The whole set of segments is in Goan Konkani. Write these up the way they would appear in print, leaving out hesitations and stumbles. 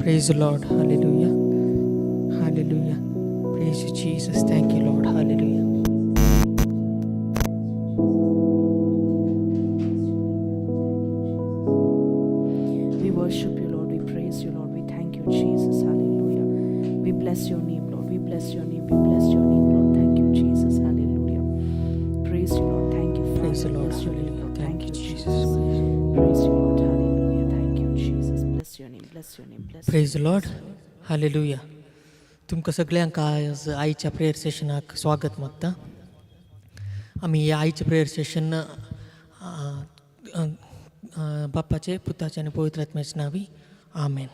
Praise Lord. Hallelujah, hallelujah. Praise Jesus. Thank you, Lord. Hallelujah. We worship you, Lord. We praise you, Lord. We thank you, Jesus. Hallelujah. We bless your name, Lord. We bless your name. We bless your name, Lord. Thank you, Jesus. Hallelujah. Praise you, Lord. Thank you, Father. Praise the Lord. Bless your name, Hallelujah. Lord. Thank Thank you, you, Jesus. Jesus. Praise you, Lord. Hallelujah. Thank you, Jesus. Bless your name. Bless your name. Bless your Praise the Lord. Hallelujah. तुमकां सगळ्यांक आज आयच्या प्रेयर सेशनाक स्वागत मागता. आमी ह्या आयचें प्रेयर सेशन बापाचे, पुताचे आनी पवित्र आत्म्याचे नांवी, आमेन.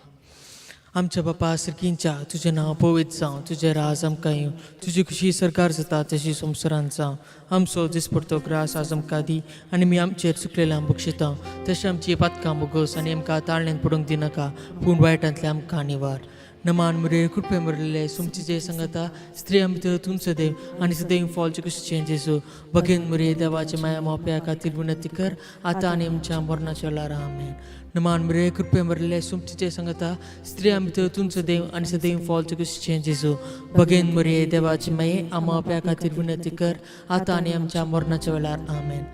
आमच्या बापा सर्गींच्या, तुजें नांव पवित्र जावं, तुजें राज आमकां येवं, तुजी खुशी सरकार जाता तशी संवसारांत जावं. आमचो दिसपडतो ग्रास आज आमकां दी आनी आमी आमचेर चुकलेल्या बक्षिता तशें आमची पातकां बोगस आनी आमकां ताळण्यान पडूंक दिनाका, पूण वायटांतलें आमकां निवार. नमान मरे, कृपे मरले, सुमची जय संगता, स्त्रियां भितर तुमचो देव आनी सदैव फॉलचे कशें जेजू. बगेन मरे, देवाचे माया मोप्या खातीर विनंती कर, आतां आनी आमच्या मरणाच्या वेळार. आमेन. नमान मरे, कृपे मरले, सुमची जय संगता, स्त्रियां भितर तुमचो देव आनी सदैव फॉलचे कशें जेजू. बगेन मरे, देवाचे माये आमोप्या खातीर विनंती कर, आतां आनी आमच्या मरणाच्या वेळार. आमेन.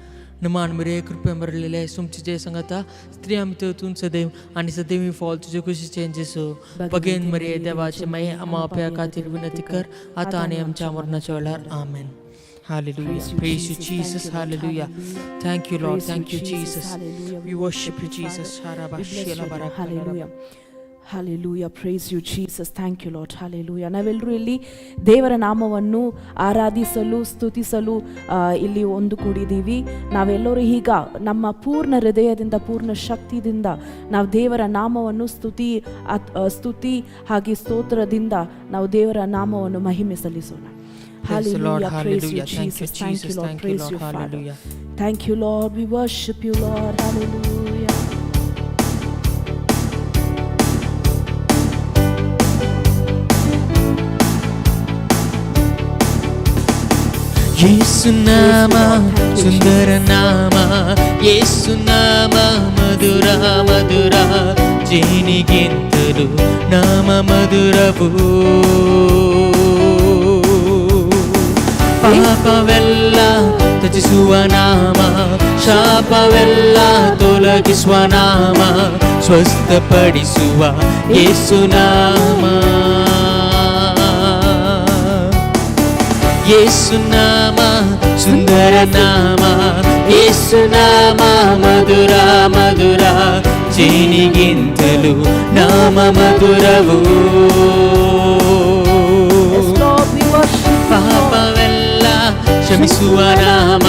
नमान मरे, कृपे मरलेले, सुमची जय संगता, स्त्रियां भितर तुमचो देव आनी सदैव फॉल तुजे कुशीचें जेजू. बगेन मरे, देवाचे माये आमोप्या खातीर विनंती कर, आतां आनी आमच्या मरणाच्या वेळार. आमेन. Hallelujah. Praise you, Praise you, Jesus. Jesus. Thank you, Lord. Hallelujah. Hallelujah. Thank you, Lord. Praise you, Thank you, Jesus. Jesus. Hallelujah. We worship you, Father. Jesus. We bless your name. Hallelujah. Hallelujah. Praise you, Jesus. Thank you, Lord. Hallelujah. ನಾವೆಲ್ಲರೂ ಇಲ್ಲಿ ದೇವರ ನಾಮವನ್ನು ಆರಾಧಿಸಲು, ಸ್ತುತಿಸಲು ಇಲ್ಲಿ ಒಂದು ಕೂಡಿದ್ದೀವಿ. ನಾವೆಲ್ಲರೂ ಈಗ ನಮ್ಮ ಪೂರ್ಣ ಹೃದಯದಿಂದ, ಪೂರ್ಣ ಶಕ್ತಿಯಿಂದ ನಾವು ದೇವರ ನಾಮವನ್ನು ಸ್ತುತಿ ಹಾಗೆ ಸ್ತೋತ್ರದಿಂದ ನಾವು ದೇವರ ನಾಮವನ್ನು ಮಹಿಮೆ ಸಲ್ಲಿಸೋಣ. Praise the Lord. Hallelujah. Praise you, Hallelujah. Thank you, Jesus. Thank you, Jesus. Lord. Thank you, Praise Lord. you, Father. Hallelujah. Thank you, Lord. We worship you, Lord. Hallelujah. ಯೇಸು ನಾಮ ಸುಂದರ ನಾಮ, ಯೇಸು ನಾಮ ಮಧುರ ಮಧುರ, ಜೇನಿಗಿಂತಲೂ ನಾಮ ಮಧುರವು. ಪಾಪವೆಲ್ಲ ತ್ಯಜಿಸುವ ನಾಮ, ಶಾಪವೆಲ್ಲ ತೊಲಗಿಸುವ ನಾಮ, ಸ್ವಸ್ಥಪಡಿಸುವ ಯೇಸು ನಾಮ. ಯೇಸು ನಾಮ ಸುಂದರ ನಾಮ, ಯೇಸು ನಾಮ ಮಧುರ ಮಧುರ, ಜೇನಿಗಿಂತಲೂ ನಾಮ ಮಧುರವು. Yes, Lord, we worship you, Lord. ಪಾಪವೆಲ್ಲ ಕ್ಷಮಿಸುವ ನಾಮ,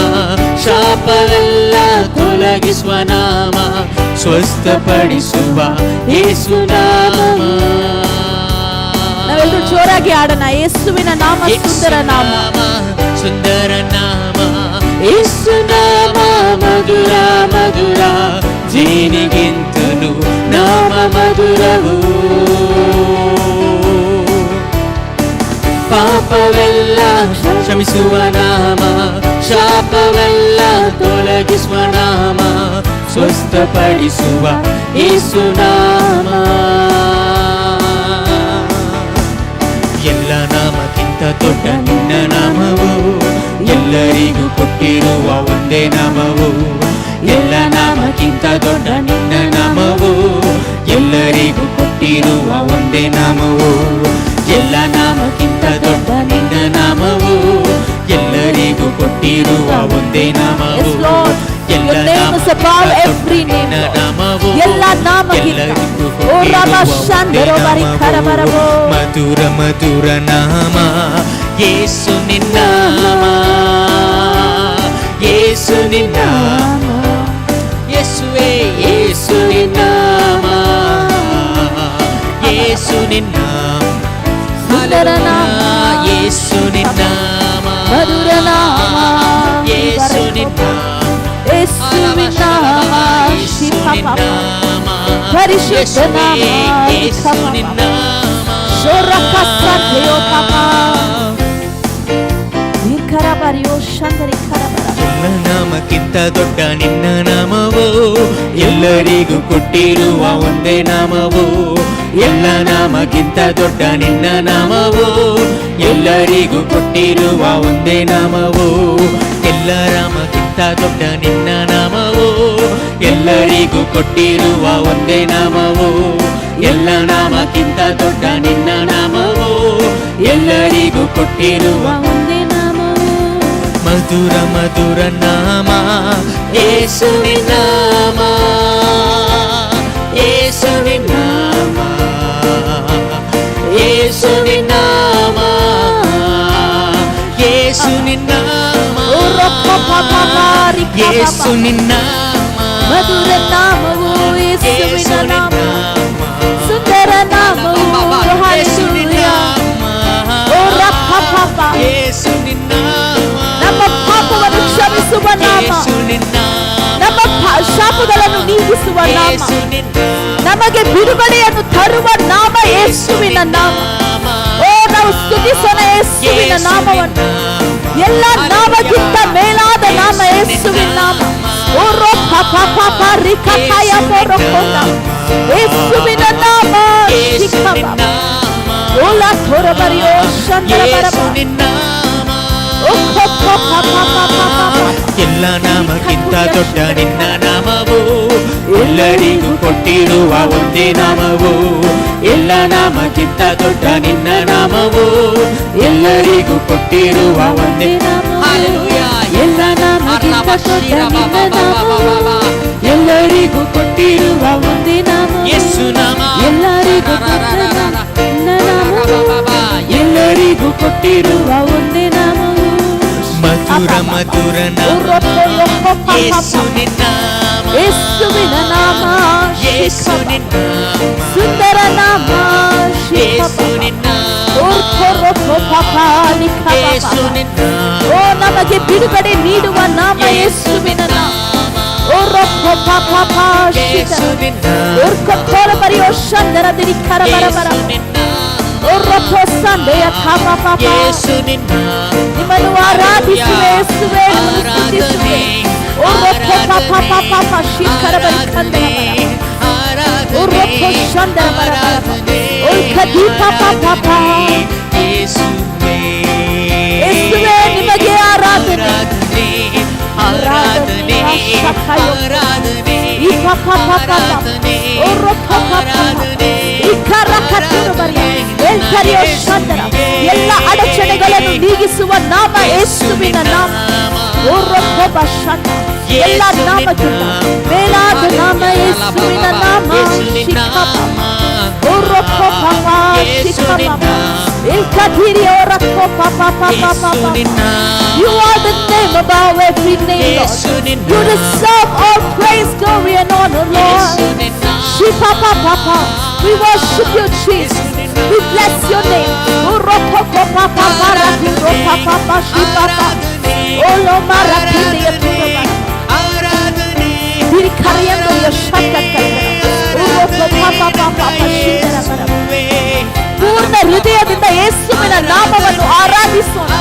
ಶಾಪವೆಲ್ಲ ತೊಲಗಿಸುವ ನಾಮ, ಸ್ವಸ್ಥಪಡಿಸುವ ಯೇಸು ನಾಮ. ನಾವೆಲ್ಲರೂ ಜೋರಾಗಿ ಹಾಡೋಣ. ಯೇಸುವಿನ ನಾಮ ಸುಂದರ ನಾಮ. ಸುಂದರ ನಾಮ, ಯೇಸು ನಾಮ ಮಧುರ ಮಧುರ, ಜೇನಿಗಿಂತಲೂ ನಾಮ ಮಧುರವು. ಪಾಪವೆಲ್ಲ ಕ್ಷಮಿಸುವ ನಾಮ, ಶಾಪವೆಲ್ಲ ತೊಲಗಿಸುವ ನಾಮ, ಸ್ವಸ್ಥಪಡಿಸುವ ಯೇಸು ನಾಮ. ಎಲ್ಲ ನಾಮಕ್ಕಿಂತ ದೊಡ್ಡ ನಿನ್ನ ನಾಮವು, ಎಲ್ಲರಿಗೂ ಕೊಟ್ಟಿರುವ ಒಂದೇ ನಾಮವು. ಎಲ್ಲ ನಾಮಕ್ಕಿಂತ ದೊಡ್ಡ ನಿನ್ನ ನಾಮವು, ಎಲ್ಲರಿಗೂ ಕೊಟ್ಟಿರುವ ಒಂದೇ ನಾಮವು. ಎಲ್ಲ ನಾಮಕ್ಕಿಂತ ದೊಡ್ಡ ನಿನ್ನ ನಾಮವು, ಎಲ್ಲರಿಗೂ ಕೊಟ್ಟಿರುವ ಒಂದೇ ನಾಮವು. Yes, Lord. ಎಲ್ಲ Your name is above every name, Lord. ನಾಮವು ಎಲ್ಲ ನಾಮಕ್ಕಿಂತ. ಎಲ್ಲರಿಗೂ ಓ ರಮ ಕೊಟ್ಟಿರುವ ಶಂದರೋ ಒಂದೇ ಬರಿ ನಾಮವು. ಖರಬರಬೋ. ಮಧುರ ಮಧುರ ನಾಮ ಯೇಸು ನಿನ್ನ ನಾಮ, ಯೇಸು ನಿನ್ನ, ಯೇಸುವೆ, ಯೇಸು ನಿನ್ನ ನಾಮ, ಯೇಸು ನಿನ್ನ ಸುಂದರ ನಾಮ. ಯೇಸು ನಿನ್ನ ನಾಮ, ಮಧುರ ನಾಮ. ಯೇಸು ನಿನ್ನ, ಯೇಸುವಿನ ನಾಮ. ಯೇಸು ನಿನ್ನ ನಾಮ, ಪರಿಶುದ್ಧ ನಾಮ. ಯೇಸು ನಿನ್ನ ನಾಮ. ಶೋರಕಸತೆಯೋ ತಮ. ಖರಬರಿಯೋ ಶಂದರಿ ಖರಬರ. ಎಲ್ಲ ನಾಮಕ್ಕಿಂತ ದೊಡ್ಡ ನಿನ್ನ ನಾಮವು, ಎಲ್ಲರಿಗೂ ಕೊಟ್ಟಿರುವ ಒಂದೇ ನಾಮವು. ಎಲ್ಲ ನಾಮಕ್ಕಿಂತ ದೊಡ್ಡ ನಿನ್ನ ನಾಮವು, ಎಲ್ಲರಿಗೂ ಕೊಟ್ಟಿರುವ ಒಂದೇ ನಾಮವು. ಎಲ್ಲ ನಾಮಕ್ಕಿಂತ ದೊಡ್ಡ ನಿನ್ನ ನಾಮವು, ಎಲ್ಲರಿಗೂ ಕೊಟ್ಟಿರುವ ಒಂದೇ ನಾಮವು. ಎಲ್ಲ ನಾಮಕ್ಕಿಂತ ದೊಡ್ಡ ನಿನ್ನ ನಾಮವು, ಎಲ್ಲರಿಗೂ ಕೊಟ್ಟಿರುವ ಒಂದೇ ನಾಮವು. ಮಧುರ ಮಧುರ ನಾಮ ಯೇಸುವಿನ ನಾಮ, ಯೇಸುವಿನ ನಾಮ, ಯೇಸುವಿನ ನಾಮ, ಯೇಸುವಿನ ನಾಮ, ಯೇಸುವಿನ ನಾಮ, ಮಧುರ ನಾಮವು ಯೇಸುವಿನ ನಾಮ, ಸುಂದರ ನಾಮವು. ಯೇಸುವಿನ ಹಾಲೆಲೂಯಾ. ಓ ರಪ್ಪ ಪಾಪ. ಯೇಸುವಿನ ನಾಮ, ನಮ್ಮ ಪಾಪವನ್ನು ಕ್ಷಮಿಸುವ ನಾಮ, ಯೇಸುವಿನ ನಾಮ, ನಮ್ಮ ಶಾಪಗಳನ್ನು ನೀಗಿಸುವ ನಾಮ, ಯೇಸುವಿನ ನಾಮ, ನಮಗೆ ಬಿಡುಗಡೆಯನ್ನು ತರುವ ನಾಮ ಯೇಸುವಿನ ನಾಮ. ಓ, ನಾವು ಸ್ತುತಿಸೋಣ ಯೇಸುವಿನ ನಾಮವನ್ನು. ಎಲ್ಲ ನಾಮಕ್ಕಿಂತ ಮೇಲಾದ ನಾಮ ಯೇಸುವಿನ ನಾಮ. ಓ ರೋ ಪ ಪ ಪ ಪ ರಿ ಕ ಕ ಯ ಪೋ ರೋ ಕೋ ನ. ಯೇಸುವಿನ ನಾಮ. ಶಿಖ ಬ. ಓ ಲಾ ಥೋರ ಬರಿಯೋ ಶಂದರ ಬರ ಬ. ಓ ಖೋ ಖೋ ಪ ಪ ಪ ಪ ಪ ಪ. ಎಲ್ಲ ನಾಮಕ್ಕಿಂತ ದೊಡ್ಡ ನಿನ್ನ ನಾಮವು, ಎಲ್ಲರಿಗೂ ಕೊಟ್ಟಿರುವ ಒಂದೇ ನಾಮವು. ಎಲ್ಲ ನಾಮಕ್ಕಿಂತ ದೊಡ್ಡ ನಿನ್ನ ನಾಮವು, ಎಲ್ಲರಿಗೂ ಕೊಟ್ಟಿರುವ ಒಂದೇ. ಎಲ್ಲ ನಾಮಕ್ಕಿಂತ ದೊಡ್ಡ ನಿನ್ನ ನಾಮವು, ಎಲ್ಲರಿಗೂ ಕೊಟ್ಟಿರುವ ಒಂದೇ ನಾಮವು. ಯೇಸು ನಾಮ, ಎಲ್ಲರಿಗೂ ಕೊಟ್ಟ ನಿನ್ನ ನಾಮವು, ಎಲ್ಲರಿಗೂ ಕೊಟ್ಟಿರುವ ಒಂದೇ ನಾಮವು. ಮಧುರ ಮಧುರ ನಾಮ ಯೇಸುವಿನ ನಾಮ, ಯೇಸುವಿನ ನಾಮ, ಯೇಸುವಿನ ನಾಮ, ಸುಂದರ ನಾಮ. ಯೇಸುವಿನ ನಾಮ, ಯೇಸುವಿನ ನಾಮ, ಓ, ನಮಗೆ ಬಿಡುಗಡೆ ನೀಡುವ ನಾಮ ಯೇಸುವಿನ ನಾಮ. ಓ ರೊಕ್ಕ ಪ ಪ ಪ. ಯೇಸುವಿನ ನಾಮ, ಓರ್ಕೊತ್ತೋರ ಬರಿಯೋ ಶಂದರ ದಿರಿ ಕರ ಬರ ಬರ. ಯೇಸುವಿನ ನಾಮ, ಓ ರೊಕ್ಕ ಸಂದೆಯ ಖ ಪ ಪ ಪ. ಯೇಸುವಿನ ನಾಮ, ನಿಮ್ಮನ್ನು ಆರಾಧಿಸುವೆ ಯೇಸುವೆ, ನಿಮ್ಮನ್ನು ಸ್ತುತಿಸುವೆ. ಓ ರೊಕ್ಕ ಪ ಪ ಪ ಪ ಪ ಶಿಖರ ಬರಿ ಕಂದರ ಬರ. ಓ ರೊಕ್ಕ ಶಂದರ ಬರ ಬರ ಬರ. ಓ ಖದೀಪ ಪ ಪ ಪ. ಯೇಸುವೇ, ಯೇಸುವೆ, ನಿಮಗೆ ಆರಾಧನೆ. ಆರಾಧನೆ, ಆರಾಧನೆ, ಈ ಪ ಪ ಪ ಪ ಪ. ಓ ರೊಕ್ಕ ಪ ಪ ಪ. ಈ ಕರ ಕತ್ತೂರು ಬರಿಯ. ಎಲ್ಕರಿಯೋ ಶಂದರ. ಎಲ್ಲ ಅಡಚಣೆಗಳನ್ನು ನೀಗಿಸುವ ನಾಮ ಯೇಸುವಿನ ನಾಮ. ಓ ರೊಕ್ಕ ಬ ಶಂದ. ಎಲ್ಲ ನಾಮಕ್ಕಿಂತ ಮೇಲಾದ ನಾಮ ಯೇಸುವಿನ ನಾಮ. ಶಿಖ ಪ. ಓ ರೊಕ್ಕ ಪ ಪ ಶಿಖ ಪ ಪ. ಎಲ್ಕಧಿರಿಯೋ ರೊಕ್ಕ ಪ ಪ ಪ ಪ ಪ ಪ. You are the name above every name, Lord. You deserve all praise, glory, and honor, Lord. Shipa pa pa pa. We worship you, Jesus. We bless your name. Oh, ro pa pa pa pa pa ra ki ro pa pa pa shipa pa. Oh, lo ma ra ki de ya tu ro ba. Diri kariyando ya shaka ka. Oh, ro pa pa pa pa pa pa shindara bara. ಪೂರ್ಣ ಹೃದಯದಿಂದ ಯೇಸುವಿನ ನಾಮವನ್ನು ಆರಾಧಿಸೋಣ.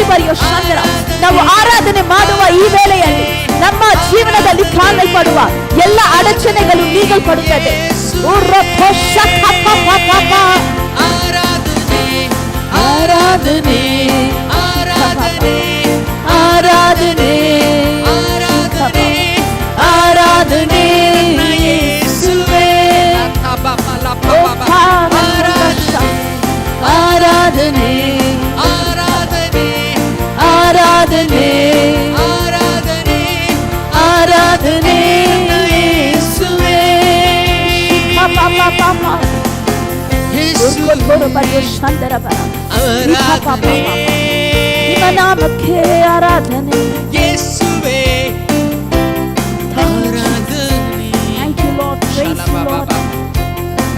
ಬರೆಯೋ ಶಂದ್ರ. ನಾವು ಆರಾಧನೆ ಮಾಡುವ ಈ ವೇಳೆಯಲ್ಲಿ ನಮ್ಮ ಜೀವನದಲ್ಲಿ ಕಾಣಲ್ಪಡುವ ಎಲ್ಲ ಅಡಚಣೆಗಳು ನೀಗಲ್ಪಡುತ್ತದೆ. ಓ ರೊಕ್ಕ ಶಕ ಪ ಪ ಪ ಪ. ಆರಾಧನೆ, ಆರಾಧನೆ, ಆರಾಧನೆ, ಆರಾಧನೆ, ಆರಾಧನೆ, ಆರಾಧನೆ ಯೇಸುವೇ. ಓ ಆರಾಧನೆ, ಆರಾಧನೆ, ಆರಾಧನೆ, ಆರಾಧನೆ, ಆರಾಧನೆ ಯೇಸುವೇ. ಪ ಪ ಪ ಪ ಪ. ಯೇಸುವೇ. ಆರಾಧನೆ, ನಿಮ್ಮ ನಾಮಕ್ಕೆ ಆರಾಧನೆ. ಯೇಸುವೇ ಆರಾಧನೆ. Thank you, Lord. Praise you, Lord.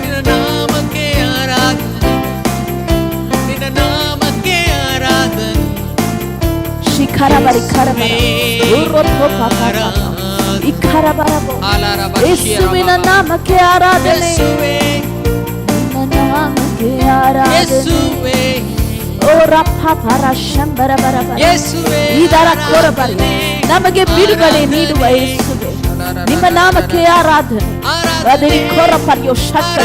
ನಿನ್ನ ನಾಮಕ್ಕೆ ಆರಾಧನೆ, ನಿನ್ನ ನಾಮಕ್ಕೆ ಆರಾಧನೆ. ಶಿಖರ ಬರಿ ಖರ ಬರ. ಊರೊತ್ತು ಪ ಪ ಪ ಪ. ಇಖರ ಬರಬೋ. ಯೇಸುವಿನ ನಾಮಕ್ಕೆ ಆರಾಧನೆ. ಯೇಸುವೇ, ನಿಮ್ಮ ನಾಮಕ್ಕೆ ಆರಾಧನೆ. ಯೇಸುವೇ, ಓ ರಪ್ಪ ಪರ ಶಂಬರ ಬರ ಬರ. ಯೇಸುವೇ, ಇದರ ಕೊರಬರಿ ನಮಗೆ ಬಿಡುಗಡೆ ನೀಡುವ ಯೇಸುವೆ, ನಿಮ್ಮ ನಾಮಕ್ಕೆ ಆರಾಧನೆ. ಅದರಿ ಕೊರಪರಿಯೋ ಶಕ್ಕ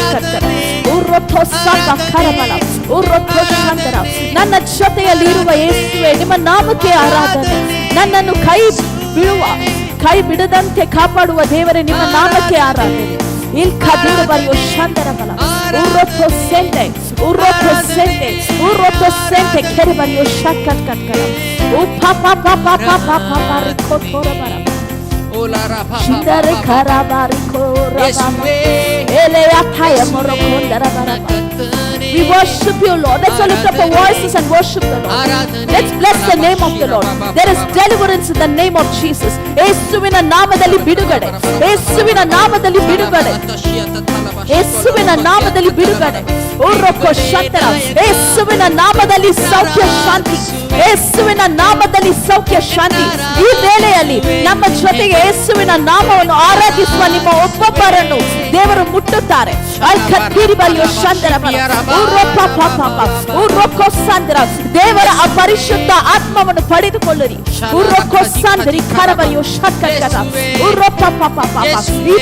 ಉರ್ರೊತ್ತೋ ಸಾಕ ಕರಬಲ ಉರ್ರೊತ್ತೋ ಶಾಂತರ. ನನ್ನ ಜೊತೆಯಲ್ಲಿ ಇರುವ ಯೇಸುವೆ, ನಿಮ್ಮ ನಾಮಕ್ಕೆ ಆರಾಧನೆ. ನನ್ನನ್ನು ಕೈ ಬಿಡದಂತೆ ಕಾಪಾಡುವ ದೇವರೇ, ನಿಮ್ಮ ನಾಮಕ್ಕೆ ಆರಾಧನೆ. ಇಲ್ ಕದಿರು ಬರೆಯೋ ಶಾಂತರ ಬಲ ಉರ್ರೊತ್ತೋ ಸೆಂತೆ ಉರ್ರೊತ್ತೋ ಸೆಂತೆ ಉರ್ರೊತ್ತೋ ಸೆಂತೆ ಕೆರೆ ಬರೆಯೋ ಶಕ್ಕ ಕಟ್ಕರ ಉ ಪ ಪ ಪ ಪ ಪ ಪ ಪ ಪ ರಿಕೋ ತೋರ ಬರ ಶಿಂದರೆ ಕರಬಾರಿ ಕೋರ ಯೇಸುವೇ. ಎಲೆಯ ಥಾಯ ಮೊರ ಕೊಂದರ ಬರ. We worship you, Lord. Let's all lift up our voices and worship the Lord. Let's bless the name of the Lord. There is deliverance in the name of Jesus. ಯೇಸುವಿನ ನಾಮದಲ್ಲಿ ಬಿಡುಗಡೆ. ಯೇಸುವಿನ ನಾಮದಲ್ಲಿ ಬಿಡುಗಡೆ. ಯೇಸುವಿನ ನಾಮದಲ್ಲಿ ಬಿಡುಗಡೆ. ಉರ್ರೊಕ್ಕೊ ಶಂತರ. ಯೇಸುವಿನ ನಾಮದಲ್ಲಿ ಸೌಖ್ಯ, ಶಾಂತಿ. ಯೇಸುವಿನ ನಾಮದಲ್ಲಿ ಸೌಖ್ಯ, ಶಾಂತಿ. ಈ ವೇಳೆಯಲ್ಲಿ ನಮ್ಮ ಜೊತೆಗೆ ಯೇಸುವಿನ ನಾಮವನ್ನು ಆರಾಧಿಸುವ ನಿಮ್ಮ ಒಬ್ಬೊಬ್ಬರನ್ನು ದೇವರು ಮುಟ್ಟುತ್ತಾರೆ. ಅಲ್ಕತ್ತೀರಿ ಬಲಿಯೋ ಶಂತರ ಬಲ. ಉರ್ರೊಪ್ಪ ಪ ಪ ಪ. ಉರ್ರೊಕ್ಕೊ ಸಂದ್ರ. ದೇವರ ಅಪರಿಶುದ್ಧ ಆತ್ಮವನ್ನು ಪಡೆದುಕೊಳ್ಳಿರಿ. ಉರ್ರೊಕ್ಕೊ ಸಂದರಿ ಕರಬಲಿಯೋ ಶಕ್ಕದ ಉರ್ರೊಪ್ಪ ಪ ಪ ಪ ಪ. ಈ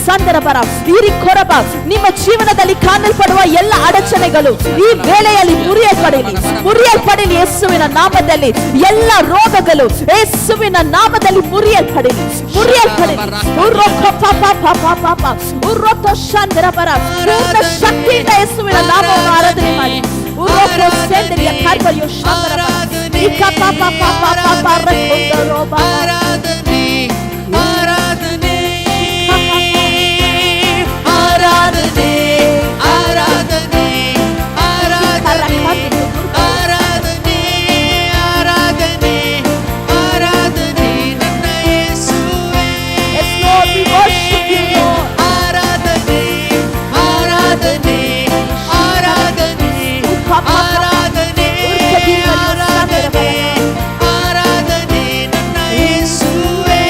ಸಂದರ ಬರ ಇರಿ ಕೊರಬ. ನಿಮ್ಮ ಜೀವನದಲ್ಲಿ ಕಾಣಲ್ಪಡುವ ಎಲ್ಲ ಅಡಚಣೆಗಳು ಈ ವೇಳೆಯಲ್ಲಿ ಮುರಿಯಲ್ಪಡಲಿ, ಮುರಿಯಲ್ಪಡಲಿ ಯೇಸುವಿನ ನಾಮದಲ್ಲಿ. ಎಲ್ಲ ರೋಗಗಳು ಯೇಸುವಿನ ನಾಮದಲ್ಲಿ ಮುರಿಯಲ್ಪಡಲಿ, ಮುರಿಯಲ್ಪಡಲಿ. ಉರ್ರೊಕ್ಕ ಪ ಪ ಪ ಪ ಪ ಪ. ಉರ್ರೊಕ್ಕ ಶಂದರ ಬರ. ಪೂರ್ಣ ಶಕ್ತಿಯಿಂದ ಯೇಸುವಿನ ನಾಮವನ್ನು ಆರಾಧನೆ ಮಾಡಿ. ಉರ್ರೊಕ್ಕ ಸೆಂದರಿಯ ಕಾರ್ಬರಿಯೋ ಶಾಂದರ ಬರ. ಇಕ ಪ ಪ ಪ ಪ ಪ ಪ ರಕೊಂದರೋ ಬ. ಆರಾಧನೆ, ಆರಾಧನೆ, ಆರಾಧನೆ, ಆರಾಧನೆ, ಆರಾಧನೆ, ಆರಾಧನೆ, ಆರಾಧನೆ, ಆರಾಧನೆ ನನ್ನ ಯೇಸುವೇ. Yes, Lord, we worship you, Lord. ಆರಾಧನೆ, ಆರಾಧನೆ, ಆರಾಧನೆ, ಆರಾಧನೆ, ಆರಾಧನೆ, ಆರಾಧನೆ ನನ್ನ ಯೇಸುವೇ.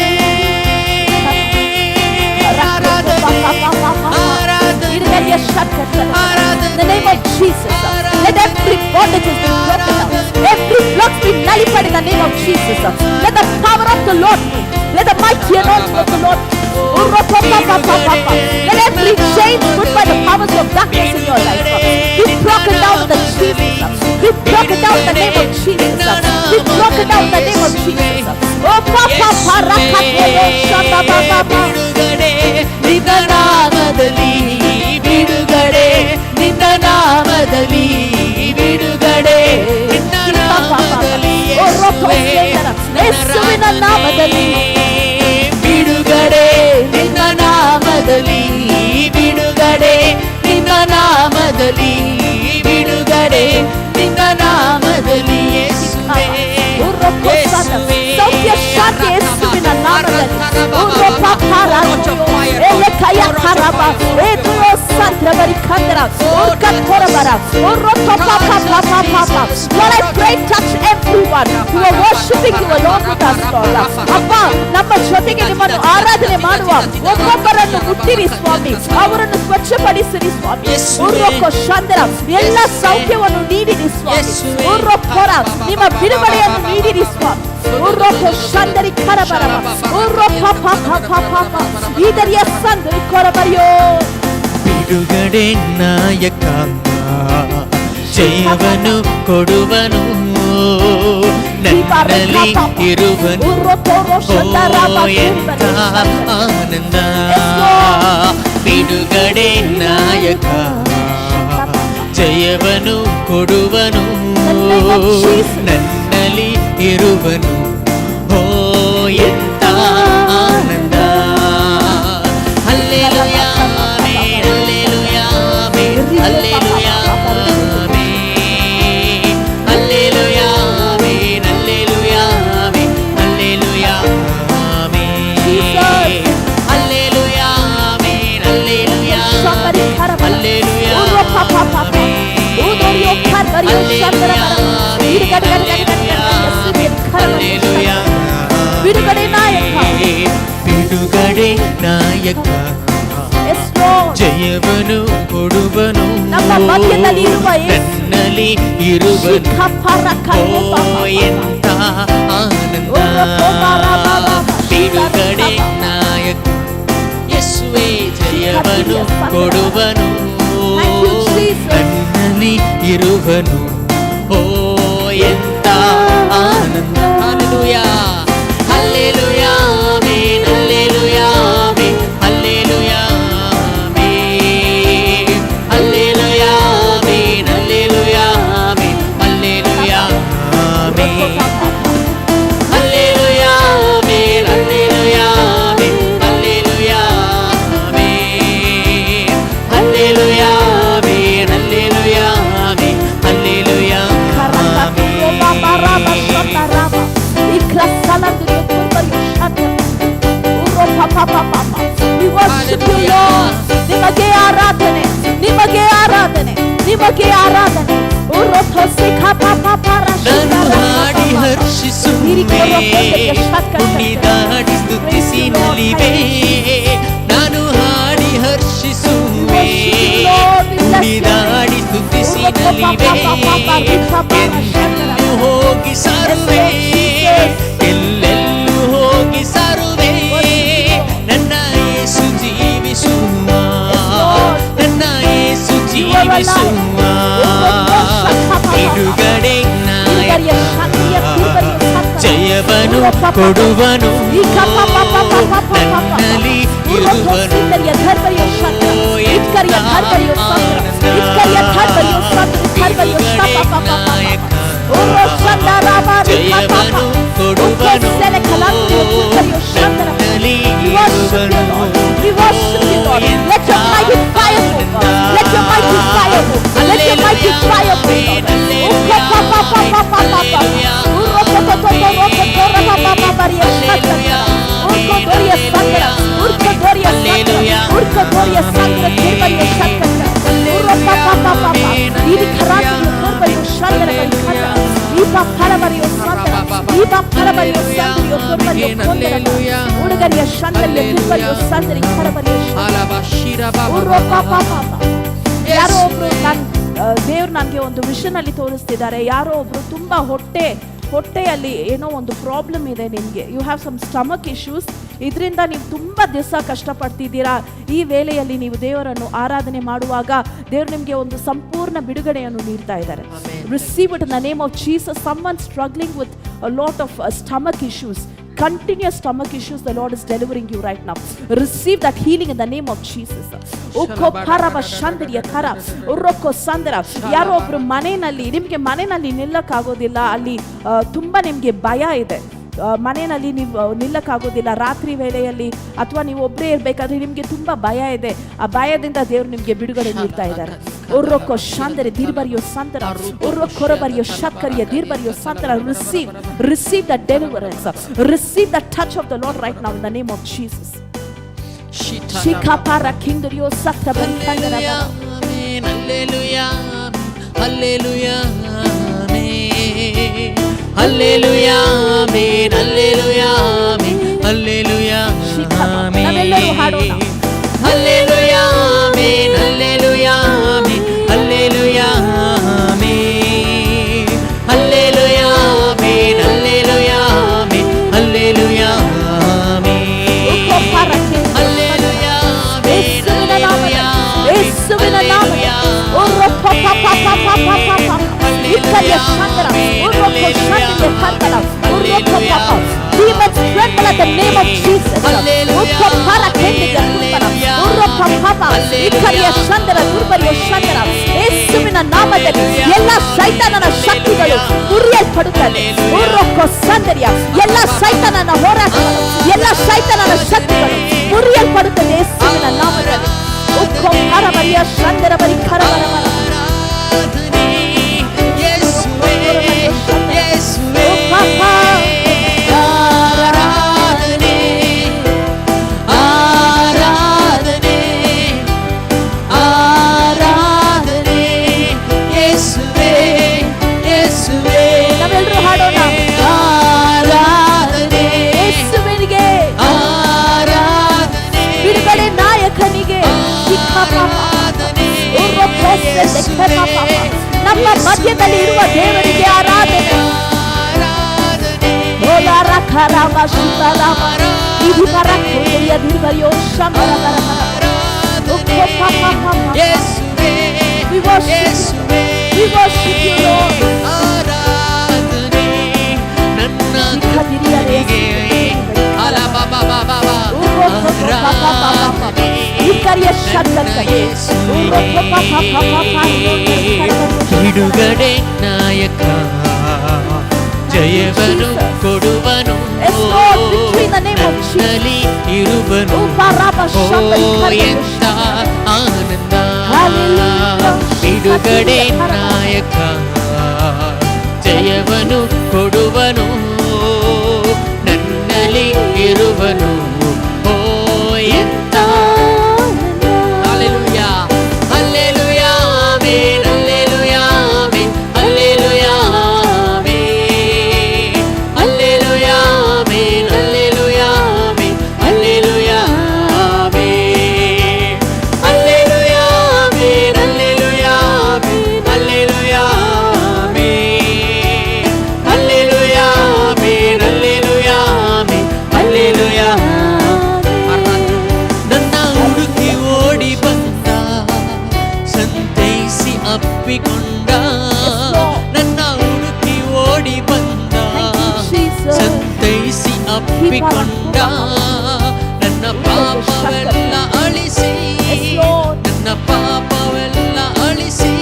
ಆರಾಧನೆ, ಆರಾಧನೆ. In the name of Jesus, let every bondage be broken down. Every block be nullified in the name of Jesus. Let the power of the Lord move. Let the mighty anointing of the Lord move. Let every chain put by the powers of darkness in your life be broken down in the Jesus. Be broken down in the name of Jesus. Be broken down in the name of Jesus. Oh, papa, parakatolo, shamba, ba, ba, ba. ಬಿಡುಗಡೆ ನಿನ್ನ ನಾಮದಲ್ಲಿ, ಬಿಡುಗಡೆ ನಿನ್ನ ನಾಮದಲ್ಲಿ, ಬಿಡುಗಡೆ ನಿನ್ನ ನಾಮದಲ್ಲಿ. ಓ, ರೊಕ್ಕ ಯೇಸುವಿನ ನಾಮದಲ್ಲಿ. ಬಿಡುಗಡೆ ನಿನ್ನ ನಾಮದಲ್ಲಿ, ಬಿಡುಗಡೆ ನಿನ್ನ ನಾಮದಲ್ಲಿ, ಬಿಡುಗಡೆ ನಿನ್ನ ನಾಮದಲ್ಲಿ ಯೇಸುವೇ. ಸೌಖ್ಯ, ಶಾಂತಿ ಯೇಸುವಿನ ನಾಮದಲ್ಲಿ. ಉರ್ರೊಪ್ಪ ಪಾರ ಎಲೆ ಕಯ ಖರಬ ಏದುರೋ ಸಂತ್ರಬರಿ ಖಂದರ ಉರ್ಕ ತೊರಬರ ಉರ್ರೊಪ್ಪ ಪ ಪ ಪ ಪ ಪ ಪ. Lord, I pray, touch everyone who are worshiping you along with us, Lord. ಅಪ್ಪ, ನಮ್ಮ ಜೊತೆಗೆ ನಿಮ್ಮನ್ನು ಆರಾಧನೆ ಮಾಡುವ ಒಬ್ಬೊಬ್ಬರನ್ನು ಮುಟ್ಟಿರಿ ಸ್ವಾಮಿ. ಅವರನ್ನು ಸ್ವಚ್ಛಪಡಿಸಿರಿ ಸ್ವಾಮಿ. ಉರ್ರೊಕ್ಕ ಶಾಂತರ. ಎಲ್ಲ ಸೌಖ್ಯವನ್ನು ನೀಡಿರಿ ಸ್ವಾಮಿ. ಉರ್ರೊಪ್ಪರ ನಿಮ್ಮ ಬಿಡುಗಡೆಯನ್ನು ನೀಡಿರಿ ಸ್ವಾಮಿ. ಉರ್ರೊಕ್ಕ ಶಾಂದರಿ ಕರಬರಬ ಉರ್ರೊಪ್ಪ ಪ ಪ ಪ ಪ ಪ ಇದರಿಯ ಸಂದರಿ ಕೊರಬರಿಯೋ. ಬಿಡುಗಡೆ ನಾಯಕ ಜಯವನು ಕೊಡುವನು, ನನ್ನಲ್ಲಿ ಇರುವನು. ಓ, ಎಂಥ ಆನಂದ! ಬಿಡುಗಡೆ ನಾಯಕ ಜಯವನು ಕೊಡುವನು, ನನ್ನಲ್ಲಿ ಇರುವನು. ಓ, ಎಂಥ ಆನಂದ! ಹಲ್ಲೆಲೂಯಾ, ಆಮೇನ್, ಹಲ್ಲೆಲೂಯಾ, ಆಮೇನ್, ಹಲ್ಲೆಲೂಯಾ, ಆಮೇನ್, ಹಲ್ಲೆಲೂಯಾ, ಆಮೇನ್, ಹಲ್ಲೆಲೂಯಾ, ಆಮೇನ್, ಹಲ್ಲೆಲೂಯಾ, ಆಮೇನ್, ಹಲ್ಲೆಲೂಯಾ, ಆಮೇನ್, ಹಲ್ಲೆಲೂಯಾ, ಹಲ್ಲೆಲೂಯಾ, ಹಲ್ಲೆಲೂಯಾ, ಹಲ್ಲೆಲೂಯಾ. ಬಿಡುಗಡೆ ನಾಯಕ. ಬಿಡುಗಡೆ ನಾಯಕ Yes, Lord. ಜಯವನು ಕೊಡುವನು, ನಮ್ಮ ಮಧ್ಯದಲ್ಲಿ ಇರುವ ಯೇಸು. ನನ್ನಲ್ಲಿ ಇರುವನು. ಓ, ಎಂಥ ಆನಂದ! ಬಿಡುಗಡೆ ನಾಯಕ ಯೇಸುವೆ ಜಯವನು ಕೊಡುವನು. Thank you, Jesus. ನನ್ನಲ್ಲಿ ಇರುವನು. ಓ ಎಂತ ಆನಂದ! Hallelujah, hallelujah, amen, hallelujah, amen, hallelujah, amen, hallelujah, amen, hallelujah, amen, hallelujah, amen, hallelujah, amen, hallelujah, amen, hallelujah, amen, hallelujah, amen, hallelujah, amen, hallelujah, amen. We worship you, Lord. ನಿಮಗೆ ಆರಾಧನೆ, ನಿಮಗೆ ಆರಾಧನೆ, ನಿಮಗೆ ಆರಾಧನೆ. ನಾನು ಹಾಡಿ ಹರ್ಷಿಸುವೆ, ಕುಣಿದಾಡಿ ಸ್ತುತಿಸಿ ನಲಿವೆ. ನಾನು ಹಾಡಿ ಹರ್ಷಿಸುವೆ, ಕುಣಿದಾಡಿ ಸ್ತುತಿಸಿ ನಲಿವೆ. ಎಲ್ಲೆಲ್ಲೂ ಹೋಗಿ ಸಾರುವೆ, ಎಲ್ಲೆಲ್ಲೂ ಹೋಗಿ ಸಾರುವೆ. ನನ್ನ ಯೇಸು ಜೀವಿಸುವ, ನನ್ನ ಯೇಸು ಜೀವಿಸುವ. ಬಿಡುಗಡೆ ನಾಯಕ ಜಯವನು ಕೊಡುವನು. ನನ್ನಲ್ಲಿ ಇರುವನು. ಎಂತ ಆನಂದ! ಬಿಡುಗಡೆ ನಾಯಕ ಜಯವನು ಕೊಡುವನು. ನನ್ನಲ್ಲಿ ಇರುವನು. We worship you, Lord. Let your mighty fire move. Let your mighty fire move. Let your mighty fire move. Lord. ಯಾರೋ ಒಬ್ರು ನನ್ ದೇವ್ರು ನನಗೆ ಒಂದು ವಿಷನ್ ಅಲ್ಲಿ ತೋರಿಸ್ತಿದ್ದಾರೆ. ಯಾರೋ ಒಬ್ರು ತುಂಬಾ ಹೊಟ್ಟೆಯಲ್ಲಿ ಏನೋ ಒಂದು ಪ್ರಾಬ್ಲಮ್ ಇದೆ ನಿಮಗೆ. You have some stomach issues. ಇದರಿಂದ ನೀವು ತುಂಬ ದಿವಸ ಕಷ್ಟಪಡ್ತಿದ್ದೀರಾ. ಈ ವೇಳೆಯಲ್ಲಿ ನೀವು ದೇವರನ್ನು ಆರಾಧನೆ ಮಾಡುವಾಗ ದೇವರು ನಿಮಗೆ ಒಂದು ಸಂಪೂರ್ಣ ಬಿಡುಗಡೆಯನ್ನು ನೀಡ್ತಾ ಇದ್ದಾರೆ. Receive it in the name of Jesus. Someone struggling with a lot of stomach issues, continuous stomach issues, the Lord is delivering you right now. Receive that healing in the name of Jesus. ಉಕ್ಕೋ ಪರಮ ಶಂದರಿಯ ಕರ ಉರ್ರೊಕ್ಕೋ ಸಂದರ. ಯಾರೋ ಒಬ್ರು ಮನೆಯಲ್ಲಿ, ನಿಮಗೆ ಮನೆಯಲ್ಲಿ ನಿಲ್ಲಕ್ಕಾಗೋದಿಲ್ಲ. ಅಲ್ಲಿ ತುಂಬಾ ನಿಮಗೆ ಭಯ ಇದೆ. ಮನೆಯಲ್ಲಿ ನೀವು ನಿಲ್ಲಕ್ಕಾಗೋದಿಲ್ಲ ರಾತ್ರಿ ವೇಳೆಯಲ್ಲಿ, ಅಥವಾ ನೀವು ಒಬ್ಬರೇ ಇರಬೇಕಾದ್ರೆ ನಿಮಗೆ ತುಂಬಾ ಭಯ ಇದೆ. ಆ ಭಯದಿಂದ ದೇವರು ನಿಮಗೆ ಬಿಡುಗಡೆ ನೀಡ್ತಾ ಇದ್ದಾರೆ. ಉರ್ರೊಕ್ಕೋ ಶಾಂದರೆ ದಿರ್ಬರಿಯೋ ಸಂತರ ಉರ್ರೊಕ್ಕೊರಬರಿಯೋ ಶಕ್ಕರಿಯ ದಿರ್ಬರಿಯೋ ಸಂತರ. Receive, receive the deliverance. Receive the touch of the Lord right now in the name of Jesus. ಶಿಖಾಪಾರ ಕಿಂದರಿಯೋ ಸತ್ತ ಬರಿ. Hallelujah, hallelujah, hallelujah, amen, hallelujah, hallelujah, amen. ನಾವೆಲ್ಲರೂ ಹಾಡೋಣ. Hallelujah, amen, hallelujah, amen, hallelujah, amen, hallelujah, amen, hallelujah, amen, hallelujah, amen, hallelujah, amen. ಯೇಸುವಿನ ನಾಮದಲ್ಲಿ, ಯೇಸುವಿನ ನಾಮದಲ್ಲಿ. ಉರ್ರೊಕ್ಕೋ ಪ ಪ ಪ ಪ ಪ ಪ ಪ. ಇಕ್ಕರಿಯ ಶಂದರ, ಉರ್ರೊಕ್ಕೋ ಶಂದರಿಯ ಕರ್ತನ, ಉರ್ರೊಕ್ಕೋ ಪ ಪ. Demons tremble at the name of Jesus. ಉಕ್ಕೋ ಪರ ಕೆಂದಿಗೆ ಕುಂಬರ, ಉರ್ರೊಕ್ಕೋ ಪ ಪ. ಇಕ್ಕರಿಯ ಶಂದರ, ದುರ್ಬರಿಯ ಶಂದರ. ಯೇಸುವಿನ ನಾಮದಲ್ಲಿ ಎಲ್ಲ ಸೈತಾನನ ಶಕ್ತಿಗಳು ಮುರಿಯಲ್ಪಡುತ್ತದೆ. ಉರ್ರೊಕ್ಕೋ ಸಂದರ್ಯ ಎಲ್ಲ ಸೈತಾನನ ಹೋರಾಟಗಳು, ಎಲ್ಲ ಸೈತಾನನ ಶಕ್ತಿಗಳು ಮುರಿಯಲ್ಪಡುತ್ತದೆ ಯೇಸುವಿನ ನಾಮದಲ್ಲಿ. ಉಕ್ಕೋ ಪರಬರಿಯ ಶಂದರ ಬರಿ ಕರಬರ ಬರ. ಆರಾಧನೆ ಯೇಸುವೇ, ಯೇಸುವೇ. ಆರಾಧನೆ, ಆರಾಧನೆ, ಆರಾಧನೆ ಯೇಸುವೇ, ಯೇಸುವೇ. ನಾವೆಲ್ಲರೂ ಹಾಡೋಣ. ಆರಾಧನೆ. ಯೇಸುವಿನಿಗೆ. ಆರಾಧನೆ. ಬಿಡುಗಡೆ ನಾಯಕನಿಗೆ. ನಮ್ಮ ಮಧ್ಯದಲ್ಲಿ ಇರುವ ದೇವರಿಗೆ ಆರಾಧನೆ. ಆರಾಧನೆ. ಓಲಾರ ಖರಾಮ ಶಿವರಾಮ ಇಧಿಪರ ಕೋಟೆಯ ದಿರ್ವಯೋ ಶಂಬರ ಬರ ಬರ. ಆರಾಧನೆ ಯೇಸುವೇ. We worship you. ಯೇಸುವೇ. We worship you, Lord. ಆರಾಧನೆ ನನ್ನ ಕರ್ತನಿಗೆ. ಅಲ ಬಾಬಾ ಬಾಬಾ ಬಾ. ಆರಾಧನೆ ನನ್ನ ಯೇಸುವಿಗೆ. ಬಿಡುಗಡೆ ನಾಯಕ ಜಯವನ್ನು ಕೊಡುವನು. Yes, Lord, victory in the name of Jesus. ನನ್ನಲ್ಲಿ ಇರುವನು. ಓ ಎಂತ ಆನಂದ. Hallelujah. ಬಿಡುಗಡೆ ನಾಯಕ ಜಯವನ್ನು ಕೊಡುವನು. ನನ್ನಲ್ಲಿ ಇರುವನು. ಓ ಎಂತ. Hallelujah, hallelujah, amen, hallelujah, amen, hallelujah, amen, hallelujah, amen, hallelujah, amen, hallelujah, amen, hallelujah, amen, hallelujah, amen, hallelujah, amen, hallelujah, amen, hallelujah, amen, hallelujah. ನನ್ನ ಹುಡುಕಿ ಓಡಿ ಬಂದ, ಸಂತೈಸಿ ಅಪ್ಪಿಕೊಂಡ. ನನ್ನ ಹುಡುಕಿ ಓಡಿ ಬಂದ, Thank you, Jesus. ಸಂತೈಸಿ ಅಪ್ಪಿಕೊಂಡ. ನನ್ನ ಪಾಪವೆಲ್ಲ ಅಳಿಸಿ, Yes, Lord. ನನ್ನ ಪಾಪವೆಲ್ಲ ಅಳಿಸಿ,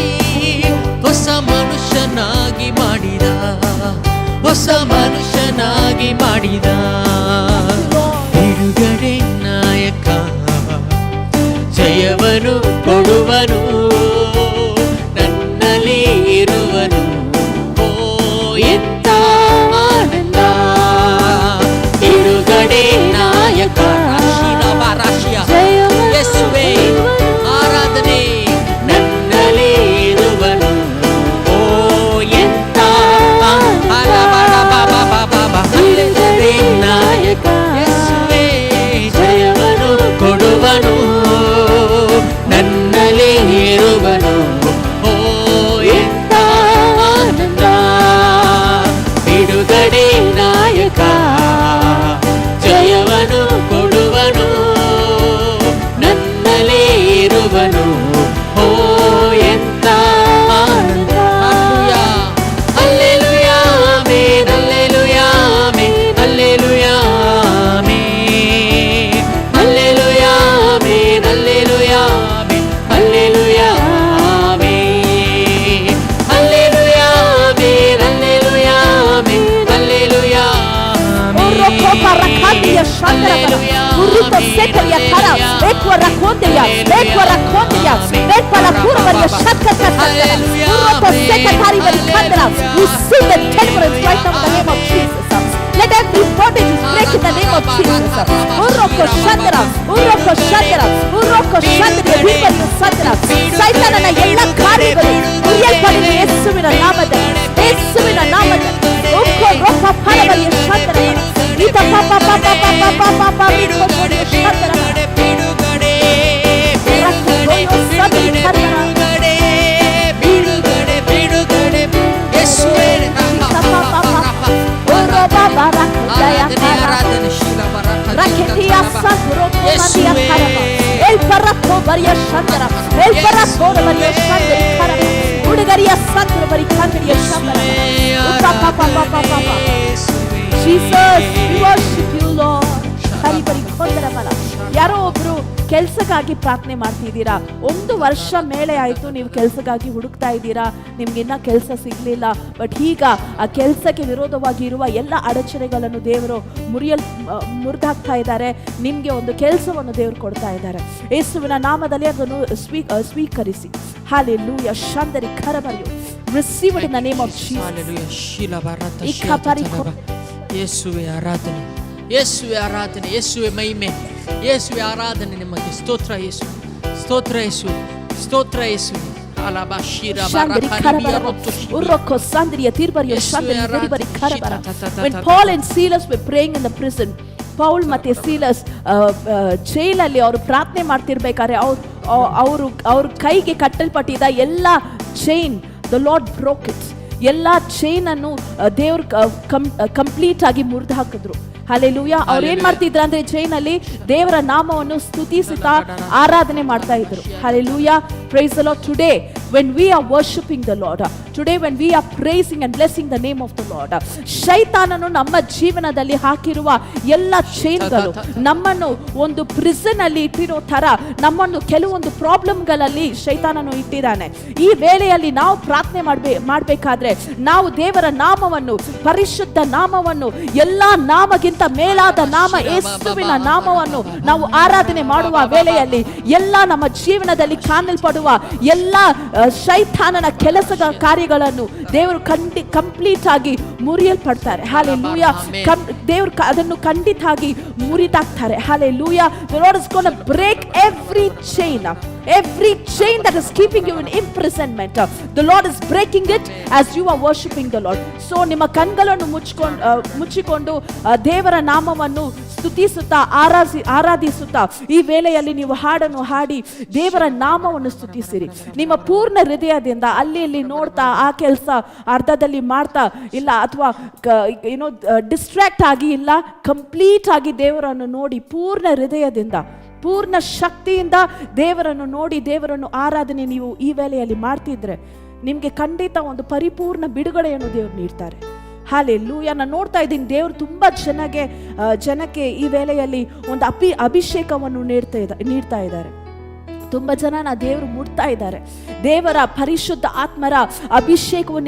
ಹೊಸ ಮನುಷ್ಯನಾಗಿ ಮಾಡಿದ, ಹೊಸ ಮನುಷ್ಯನಾಗಿ ಮಾಡಿದ. ಬಿಡುಗಡೆ ನಾಯಕ ಜಯವನ್ನು ಕೊಡುವನು. ನನ್ನಲ್ಲಿ ಇರುವನು. ಓ ಎಂತ ಆನಂದ. ಬಿಡುಗಡೆ ನಾಯಕ ರಾಶಿಯ ಯೇಸುವೇ ಆರಾಧನೆ. ನನ್ನಲ್ಲಿ ಇರುವನು. ಓ ಎಂತ. ಬಿಡುಗಡೆ ನಾಯಕ ಯೇಸುವೇ ಜಯವನ್ನು ಕೊಡುವನು. ನನ್ನಲ್ಲಿ ಇರುವನು. ಓ ಎಂತ ಆನಂದ. ಬಿಡುಗಡೆ ನಾಯಕ ಜಯವನ್ನು ಕೊಡುವನು. ನನ್ನಲ್ಲಿ ಇರುವನು. ಓ ಎಂತ ಆನಂದ. Hallelujah, amen, hallelujah, amen, hallelujah, amen, hallelujah, amen, hallelujah, amen, hallelujah, amen, hallelujah, amen, hallelujah, amen, hallelujah. Uruto seteria kara, ekwa rakondeya, ekwa rakondeya, ekwa rakurbaria shaka katara, uroto sekatari bari kandra. Receive the deliverance right now in the name of Jesus. Let every bondage break in the name of Jesus. Uroko shandra, uroko shandra, uroko shandra, ಬಿರ್ಬರಿಯ ಸಂದ್ರ. ಸೈತಾನನ ಎಲ್ಲ ಕಾರ್ಯಗಳು ಮುರಿಯಲ್ಪಡಲಿ ಯೇಸುವಿನ ನಾಮದಲ್ಲಿ, ಯೇಸುವಿನ ನಾಮದಲ್ಲಿ. ಉಕ್ಕೋ ರೋಪ ಫಲಬರಿಯ ಶಂದ್ರ. ಈತ ಪ ಪ ಪ ಪ ಪ ಪ ಪ ಪ ಬಿಡುಗಡೆ, ಬಿಡುಗಡೆ, ಬಿಡುಗಡೆ, ಬಿಡುಗಡೆ, ಬಿಡುಗಡೆ, ಬಿಡುಗಡೆ, ಬಿಡುಗಡೆ, ಯೇಸುವೇ. ಆರಾಧನೆ, ಆರಾಧನೆ. Raketia sandro komaria karaba. El parako baria shandra. El parako baria shandra karaba. Udugaria sandro bari kandriya shandra. Upa pa pa pa pa pa pa. Jesus, we worship you, Lord. ಹರಿ ಬರಿ ಕೊಂದರ ಬಲ. ಯಾರೋ ಒಬ್ರು ಕೆಲ್ಸಕ್ಕಾಗಿ ಪ್ರಾರ್ಥನೆ ಮಾಡ್ತಿದ್ದೀರಾ. ಒಂದು ವರ್ಷ ಮೇಲೆ ಆಯಿತು, ನೀವು ಕೆಲಸಕ್ಕಾಗಿ ಹುಡುಕ್ತಾ ಇದ್ದೀರಾ, ನಿಮ್ಗೆ ಇನ್ನೂ ಕೆಲಸ ಸಿಗಲಿಲ್ಲ. ಬಟ್ ಈಗ ಆ ಕೆಲಸಕ್ಕೆ ವಿರೋಧವಾಗಿ ಇರುವ ಎಲ್ಲ ಅಡಚಣೆಗಳನ್ನು ದೇವರು ಮುರಿದಾಕ್ತಾ ಇದ್ದಾರೆ. ನಿಮಗೆ ಒಂದು ಕೆಲಸವನ್ನು ದೇವರು ಕೊಡ್ತಾ ಇದ್ದಾರೆ. ಯೇಸುವಿನ ನಾಮದಲ್ಲಿ ಅದನ್ನು ಸ್ವೀಕರಿಸಿ. ಹಾಲೆಲೂಯ. ಶಂದರಿ ಖರಬರಿಯು. Receive it in the name of Jesus. Hallelujah. Sheila ಬಾರಾತ ಈ ಶಿಯಾ ಖಪರಿ ತಲಬ. ಯೇಸುವೆ ಆರಾಧನೆ, ಯೇಸುವೆ ಆರಾಧನೆ, ಯೇಸುವೆ ಮಹಿಮೆ, ಯೇಸುವೆ ಆರಾಧನೆ ನಿಮಗೆ. ಸ್ತೋತ್ರ ಯೇಸು, ಸ್ತೋತ್ರ ಯೇಸು, ಸ್ತೋತ್ರ ಯೇಸು. ಅಲಬ ಶಿರ Shandri ಬರ Karabara, Uroko Sandriya Tirbario Shandri Tiribari Karabara. When Paul and Silas were praying in the prison, Paul ಮತ್ತೆ ಸೀಲಸ್ ಜೈಲಲ್ಲಿ ಅವರು ಪ್ರಾರ್ಥನೆ ಮಾಡ್ತಿರ್ಬೇಕಾದ್ರೆ, ಅವ್ರು ಅವರು ಅವ್ರ ಕೈಗೆ ಕಟ್ಟಲ್ಪಟ್ಟಿದ್ದ ಎಲ್ಲ chain, the Lord broke it. ಎಲ್ಲ ಚೈನನ್ನು ದೇವರು ಕಂಪ್ಲೀಟ್ ಆಗಿ ಮುರಿದು ಹಾಕಿದ್ರು. ಹಾಲೆಲೂಯಾ. ಅವ್ರು ಏನ್ ಮಾಡ್ತಿದ್ರು ಅಂದ್ರೆ ಜೈನಲ್ಲಿ ದೇವರ ನಾಮವನ್ನು ಸ್ತುತಿಸುತ್ತಾ ಆರಾಧನೆ ಮಾಡ್ತಾ ಇದ್ರು. Hallelujah, praise the Lord. Today when we are worshipping the Lord, today when we are praising and blessing the name of the Lord, ಶೈತಾನನು ನಮ್ಮ ಜೀವನದಲ್ಲಿ ಹಾಕಿರುವ ಎಲ್ಲ ಚೈನ್ಗಳು, ನಮ್ಮನ್ನು ಒಂದು ಪ್ರಿಸನ್ ಅಲ್ಲಿ ಇಟ್ಟಿರೋ ತರ ನಮ್ಮನ್ನು ಕೆಲವೊಂದು ಪ್ರಾಬ್ಲಮ್ಗಳಲ್ಲಿ ಶೈತಾನನು ಇಟ್ಟಿದ್ದಾನೆ. ಈ ವೇಳೆಯಲ್ಲಿ ನಾವು ಪ್ರಾರ್ಥನೆ ಮಾಡ್ಬೇಕಾದ್ರೆ ನಾವು ದೇವರ ನಾಮವನ್ನು, ಪರಿಶುದ್ಧ ನಾಮವನ್ನು, ಎಲ್ಲಾ ನಾಮಗಿಂತ ಮೇಲಾದ ನಾಮ ಯೇಸುವಿನ ನಾಮವನ್ನು ನಾವು ಆರಾಧನೆ ಮಾಡುವ ವೇಳೆಯಲ್ಲಿ ಎಲ್ಲ ನಮ್ಮ ಜೀವನದಲ್ಲಿ ಕಾಣಲ್ಪಡುವ ಎಲ್ಲ ಶೈತಾನನ ಕೆಲಸ ಕಾರ್ಯಗಳನ್ನು ದೇವರು ಕಂಪ್ಲೀಟ್ ಆಗಿ ಮುರಿಯಲ್ಪಡ್ತಾರೆ. ಹಾಲೆಲೂಯಾ. ದೇವರು ಅದನ್ನು ಖಂಡಿತ ಆಗಿ ಮುರಿದಾಕ್ತಾರೆ. Hallelujah. The Lord is gonna break every chain, every chain that is keeping you in imprisonment. The Lord is breaking it as you are worshipping the Lord. So ನಿಮ್ಮ ಕಣ್ಗಳನ್ನು ಮುಚ್ಚಿಕೊಂಡು ದೇವರ ನಾಮವನ್ನು ಸ್ತುತಿಸುತ್ತಾ, ಆರಾಧಿಸುತ್ತಾ ಈ ವೇಳೆಯಲ್ಲಿ ನೀವು ಹಾಡನ್ನು ಹಾಡಿ ದೇವರ ನಾಮವನ್ನು ಸ್ತುತಿಸಿರಿ. ನಿಮ್ಮ ಪೂರ್ಣ ಹೃದಯದಿಂದ. ಅಲ್ಲಿ ಇಲ್ಲಿ ನೋಡ್ತಾ, ಆ ಕೆಲಸ ಅರ್ಧದಲ್ಲಿ ಮಾಡ್ತಾ ಇಲ್ಲ, ಅಥವಾ ಏನೋ ಡಿಸ್ಟ್ರಾಕ್ಟ್ ಆಗಿ ಇಲ್ಲ. ಕಂಪ್ಲೀಟ್ ಆಗಿ ದೇವರನ್ನು ನೋಡಿ, ಪೂರ್ಣ ಹೃದಯದಿಂದ, ಪೂರ್ಣ ಶಕ್ತಿಯಿಂದ ದೇವರನ್ನು ನೋಡಿ, ದೇವರನ್ನು ಆರಾಧನೆ ನೀವು ಈ ವೇಳೆಯಲ್ಲಿ ಮಾಡ್ತಿದ್ರೆ ನಿಮಗೆ ಖಂಡಿತ ಒಂದು ಪರಿಪೂರ್ಣ ಬಿಡುಗಡೆಯನ್ನು ದೇವರು ನೀಡ್ತಾರೆ. ಹಾಲೆಲೂಯ. ನಾನು ನೋಡ್ತಾ ಇದ್ದೀನಿ, ದೇವರು ತುಂಬ ಜನಕ್ಕೆ ಈ ವೇಳೆಯಲ್ಲಿ ಒಂದು ಅಭಿಷೇಕವನ್ನು ನೀಡ್ತಾ ಇದ್ದಾರೆ. ತುಂಬ ಜನನ ದೇವರು ಮುಟ್ತಾ ಇದ್ದಾರೆ. ದೇವರ ಪರಿಶುದ್ಧ ಆತ್ಮರ ಅಭಿಷೇಕವು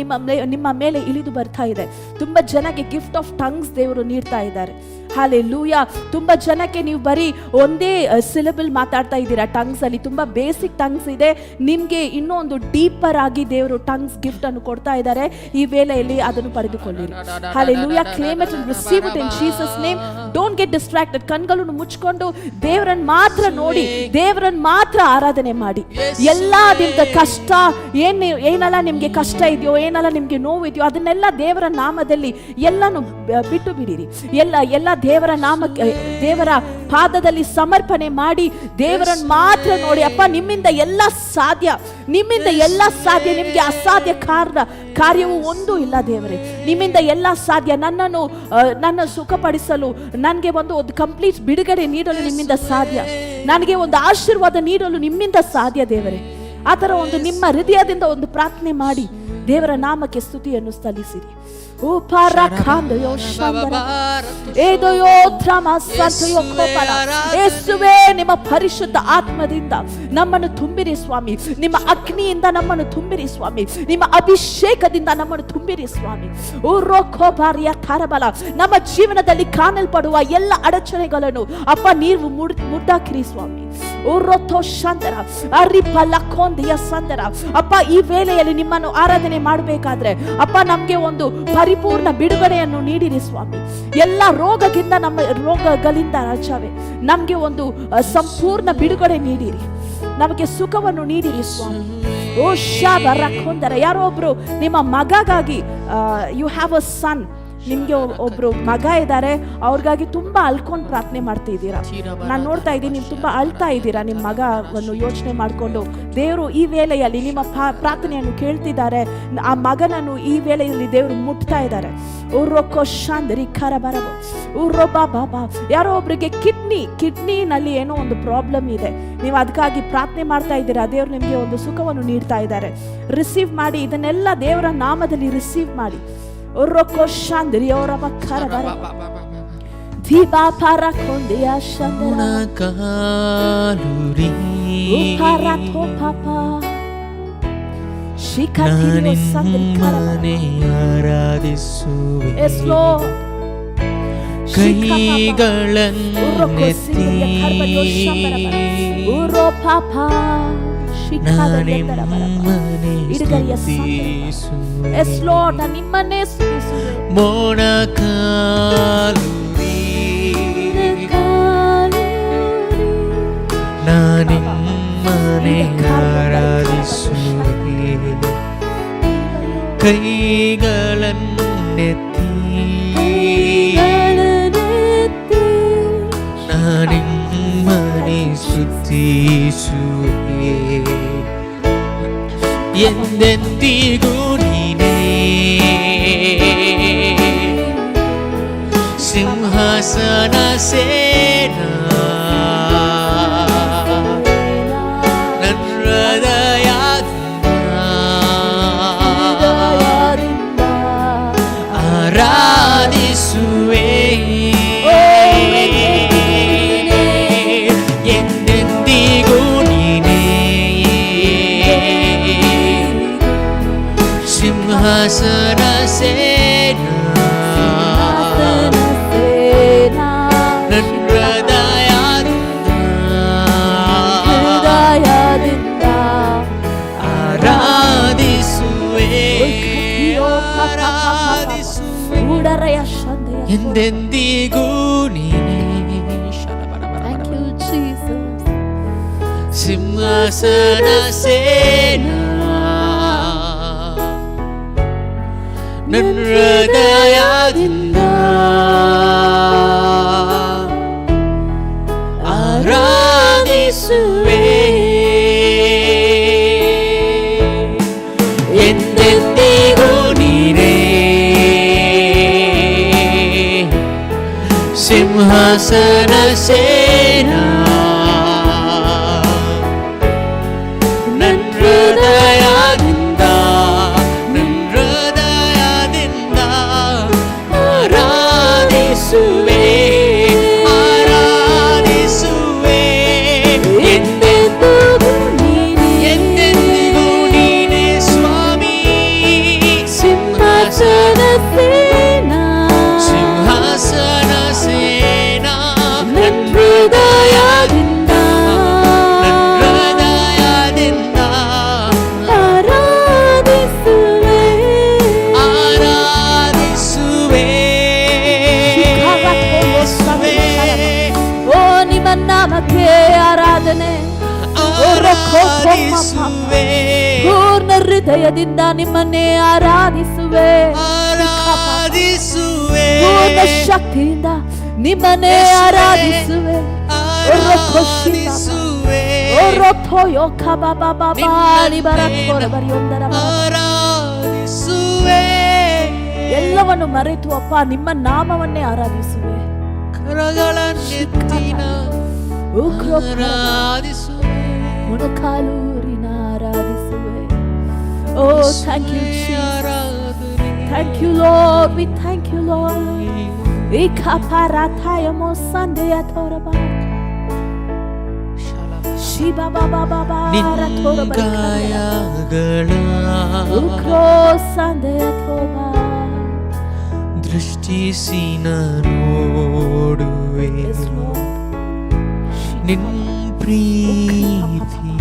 ನಿಮ್ಮ ಮೇಲೆ ಇಳಿದು ಬರ್ತಾ ಇದೆ. ತುಂಬ ಜನಕ್ಕೆ ಗಿಫ್ಟ್ ಆಫ್ ಟಂಗ್ಸ್ ದೇವರು ನೀಡ್ತಾ ಇದ್ದಾರೆ. ಹಾಲೆಲೂಯ. ತುಂಬ ಜನಕ್ಕೆ ನೀವು ಬರೀ ಒಂದೇ ಸಿಲಬಲ್ ಮಾತಾಡ್ತಾ ಇದ್ದೀರಾ ಟಂಗ್ಸ್ ಅಲ್ಲಿ. ತುಂಬ ಬೇಸಿಕ್ ಟಂಗ್ಸ್ ಇದೆ ನಿಮಗೆ. ಇನ್ನೂ ಒಂದು ಡೀಪರ್ ಆಗಿ ದೇವರು ಟಂಗ್ಸ್ ಗಿಫ್ಟ್ ಅನ್ನು ಕೊಡ್ತಾ ಇದ್ದಾರೆ. ಈ ವೇಳೆಯಲ್ಲಿ ಅದನ್ನು ಪಡೆದುಕೊಳ್ಳಿರಿ. Hallelujah. Claim it and receive it in Jesus' name. Don't get distracted. ಕಣ್ಗಳನ್ನು ಮುಚ್ಕೊಂಡು ದೇವರನ್ನು ಮಾತ್ರ ನೋಡಿ, ದೇವರನ್ನು ಮಾತ್ರ ಆರಾಧನೆ ಮಾಡಿ. ಎಲ್ಲ ನಿಮ್ದು ಕಷ್ಟ ಏನ್ ಏನೆಲ್ಲ ನಿಮ್ಗೆ ಕಷ್ಟ ಇದೆಯೋ, ಏನೆಲ್ಲ ನಿಮ್ಗೆ ನೋವು ಇದೆಯೋ, ಅದನ್ನೆಲ್ಲ ದೇವರ ನಾಮದಲ್ಲಿ ಎಲ್ಲಾನು ಬಿಟ್ಟು ಬಿಡಿರಿ. ಎಲ್ಲ ಎಲ್ಲ ದೇವರ ನಾಮಕ್ಕೆ, ದೇವರ ಪಾದದಲ್ಲಿ ಸಮರ್ಪಣೆ ಮಾಡಿ, ದೇವರನ್ನು ಮಾತ್ರ ನೋಡಿ. ಅಪ್ಪ, ನಿಮ್ಮಿಂದ ಎಲ್ಲ ಸಾಧ್ಯ, ನಿಮ್ಮಿಂದ ಎಲ್ಲ ಸಾಧ್ಯ. ನಿಮ್ಗೆ ಅಸಾಧ್ಯ ಕಾರ್ಯವು ಒಂದೂ ಇಲ್ಲ ದೇವರೇ. ನಿಮ್ಮಿಂದ ಎಲ್ಲ ಸಾಧ್ಯ. ನನ್ನ ಸುಖಪಡಿಸಲು, ನನಗೆ ಒಂದು ಒಂದು ಕಂಪ್ಲೀಟ್ ಬಿಡುಗಡೆ ನೀಡಲು ನಿಮ್ಮಿಂದ ಸಾಧ್ಯ. ನನಗೆ ಒಂದು ಆಶೀರ್ವಾದ ನೀಡಲು ನಿಮ್ಮಿಂದ ಸಾಧ್ಯ ದೇವರೇ. ಆ ಥರ ಒಂದು ನಿಮ್ಮ ಹೃದಯದಿಂದ ಒಂದು ಪ್ರಾರ್ಥನೆ ಮಾಡಿ ದೇವರ ನಾಮಕ್ಕೆ ಸ್ತುತಿಯನ್ನು ಸಲ್ಲಿಸಿರಿ. ಓ ಪರಖಾಂದಯೋ ಶಾಂದರ ಏದಯೋ ತ್ರಮ ಸಂತಯೋ ಕೋಪಲ. ಯೇಸುವೇ, ನಿಮ್ಮ ಪರಿಶುದ್ಧ ಆತ್ಮದಿಂದ ನಮ್ಮನ್ನು ತುಂಬಿರಿ ಸ್ವಾಮಿ. ನಿಮ್ಮ ಅಗ್ನಿಯಿಂದ ನಮ್ಮನ್ನು ತುಂಬಿರಿ ಸ್ವಾಮಿ. ನಿಮ್ಮ ಅಭಿಷೇಕದಿಂದ ನಮ್ಮನ್ನು ತುಂಬಿರಿ ಸ್ವಾಮಿ. ಓ ರೋಖೋ ಬಾರಿಯ ಥರಬಲ. ನಮ್ಮ ಜೀವನದಲ್ಲಿ ಕಾಣಲ್ಪಡುವ ಎಲ್ಲ ಅಡಚಣೆಗಳನ್ನು ಅಪ್ಪ ನೀವು ಮುರ್ದಾಕಿರಿ ಸ್ವಾಮಿ. ಓ ರೊಥೋ ಶಾಂತರ ಅರಿಪಲ ಕೊಂದಿಯ ಸಂದರ. ಅಪ್ಪ, ಈ ವೇಳೆಯಲ್ಲಿ ನಿಮ್ಮನ್ನು ಆರಾಧನೆ ಮಾಡಬೇಕಾದ್ರೆ ಅಪ್ಪ, ನಮಗೆ ಒಂದು ಪರಿಪೂರ್ಣ ಬಿಡುಗಡೆಯನ್ನು ನೀಡಿರಿ ಸ್ವಾಮಿ. ಎಲ್ಲ ರೋಗದಿಂದ, ನಮ್ಮ ರೋಗಗಳಿಂದ ರಾಜಾವೆ, ನಮಗೆ ಒಂದು ಸಂಪೂರ್ಣ ಬಿಡುಗಡೆ ನೀಡಿರಿ. ನಮಗೆ ಸುಖವನ್ನು ನೀಡಿರಿ ಸ್ವಾಮಿ. ಓ ಶಾಬರ ಕೊಂದರ. ಯಾರೋ ಒಬ್ರು ನಿಮ್ಮ ಮಗಗಾಗಿ, you have a son, ನಿಮಗೆ ಒಬ್ರು ಮಗ ಇದ್ದಾರೆ. ಅವ್ರಿಗಾಗಿ ತುಂಬಾ ಅಳ್ಕೊಂಡು ಪ್ರಾರ್ಥನೆ ಮಾಡ್ತಿದ್ದೀರಾ. ನಾನು ನೋಡ್ತಾ ಇದ್ದೀನಿ, ನೀವು ತುಂಬಾ ಅಳ್ತಾ ಇದ್ದೀರಾ ನಿಮ್ಮ ಮಗವನ್ನು ಯೋಚನೆ ಮಾಡಿಕೊಂಡು. ದೇವರು ಈ ವೇಳೆಯಲ್ಲಿ ನಿಮ್ಮ ಪ್ರಾರ್ಥನೆಯನ್ನು ಕೇಳ್ತಿದ್ದಾರೆ. ಆ ಮಗನನ್ನು ಈ ವೇಳೆಯಲ್ಲಿ ದೇವರು ಮುಟ್ತಾ ಇದ್ದಾರೆ. ಉರ್ರೊಕ್ಕೋ ಶಾಂದರಿ ಖರ ಬರಬೋ ಉರ್ರೋ ಬಾ ಬಾ ಬಾ. ಯಾರೋ ಒಬ್ರಿಗೆ ಕಿಡ್ನಿನಲ್ಲಿ ಏನೋ ಒಂದು ಪ್ರಾಬ್ಲಮ್ ಇದೆ. ನೀವು ಅದಕ್ಕಾಗಿ ಪ್ರಾರ್ಥನೆ ಮಾಡ್ತಾ ಇದ್ದೀರಾ. ದೇವರು ನಿಮಗೆ ಒಂದು ಸುಖವನ್ನು ನೀಡ್ತಾ ಇದ್ದಾರೆ. ರಿಸೀವ್ ಮಾಡಿ. ಇದನ್ನೆಲ್ಲ ದೇವರ ನಾಮದಲ್ಲಿ ರಿಸೀವ್ ಮಾಡಿ. ಉರ್ರೊಕ್ಕೋ ಶಾಂದರಿ ಅವರ ಖರ ಬರ ದೀಪಾ ಪಾರ ಕೊಂದೆಯ ಶಾಂದರ ಮೊಣಕಾಲೂರಿ ಉಪಾರ ಥೋ ಪಾಪ ಶಿಖಾ ಸಂದ್ರಿ ಖರ ಬರ. ನಾನಿಮ್ಮನೆ ಆರಾಧಿಸುವೆ. Yes, Lord. ಕೈಗಳನ್ನೆತ್ತಿ ನಾನಿಮ್ಮನೆ ಸ್ತುತಿಸುವೆ. Yes, Lord, ನಾನು ನಿಮ್ಮನ್ನೇ ಸ್ತುತಿಸುವೆ. ಮೊಣಕಾಲೂರಿ ನಾನಿಮ್ಮನೆ ಆರಾಧಿಸುವೆ. ಕೈಗಳನ್ನೆತ್ತಿ ನಾನಿಮ್ಮನೆ ಸ್ತುತಿಸುವೆ. ಎಂದೆಂದಿಗೂ ನೀನೇ. ಸಿಂಹಾಸನ ಸೇನಾ ನನ್ನ ಹೃದಯದಿಂದ ಆರಾಧಿಸುವೆ. ಎಂದೆಂದಿಗೂ ನೀನೇ ಸಿಂಹಾಸನ ಸೇನಾ ನನ್ನ ಹೃದಯದಿಂದ ಆರಾಧಿಸುವೆ, ಆರಾಧಿಸುವೆ. ಎಂದೆಂದಿಗೂ ನೀನೇ. Thank you, Jesus. ಸಿಂಹಾಸನ ಸೇನಾ ನನ್ನ ಹೃದಯದಿಂದ ಆರಾಧಿಸುವೆ. ಎಂದೆಂದಿಗೂ ನೀನೇ ಸಿಂಹಾಸನ ಸೇನಾ ನನ್ನ ಹೃದಯದಿಂದ, ನನ್ನ ಹೃದಯದಿಂದ ಆರಾಧಿಸುವೆ, ಆರಾಧಿಸುವೆ. ಎಂದೆಂದಿಗೂ ಎಂದೆಂದಿಗೂ ನೀನೇ ಸ್ವಾಮಿ. ಸಿಂಹಾಸನ ಸಿಂಹಾಸನ ಸೇನಾ ನನ್ನ ಹೃದಯದಿಂದ, ನನ್ನ ಹೃದಯದಿಂದ ಆರಾಧಿಸುವೆ. ಆರಾಧಿಸುವೆ. ಯೇಸುವೇ. ಓ, ನಿಮ್ಮ ನಾಮಕ್ಕೆ ಆರಾಧನೆ. ಆರಾಧಿಸುವೆ. ಪೂರ್ಣ ಹೃದಯದಿಂದ ನಿಮ್ಮನ್ನೇ ಆರಾಧಿಸುವೆ. ಆರಾಧಿಸುವೆ. ಪೂರ್ಣ ಶಕ್ತಿಯಿಂದ ನಿಮ್ಮನ್ನೇ ಆರಾಧಿಸುವೆ. ಆರಾಧಿಸುವೆ. ಓ ರೋಥೋಯೋ ಖಬಾ ಬಾಬಾ ಬಾಲಿ ಬರ ಥೋರ ಬರಿಯೊಂದರ ಬರ. ಆರಾಧಿಸುವೆ. ಎಲ್ಲವನ್ನು ಮರೆತು ಅಪ್ಪ, ನಿಮ್ಮ ನಾಮವನ್ನೇ ಆರಾಧಿಸುವೆ. ಕರಗಳನ್ನೆತ್ತಿ ನಾ ಉಗ್ರ ಆರಾಧಿಸುವೆ. ಮೊಣಕಾಲೂರಿನ ಆರಾಧಿಸುವೆ. ಓ, thank you. ಆರಾಧನೆ. Thank you, Lord. We thank you, Lord. Ikaparataya mo sandeya toraba. Shiba ba ba ba ba ನಿನ್ನ ratora ba. ಗಾಯಗಳ Ukro sandeya toba. ದೃಷ್ಟಿಸಿ ನೋಡುವೆ. Yes, Lord. ನಿನ್ ಪ್ರೀತಿಯ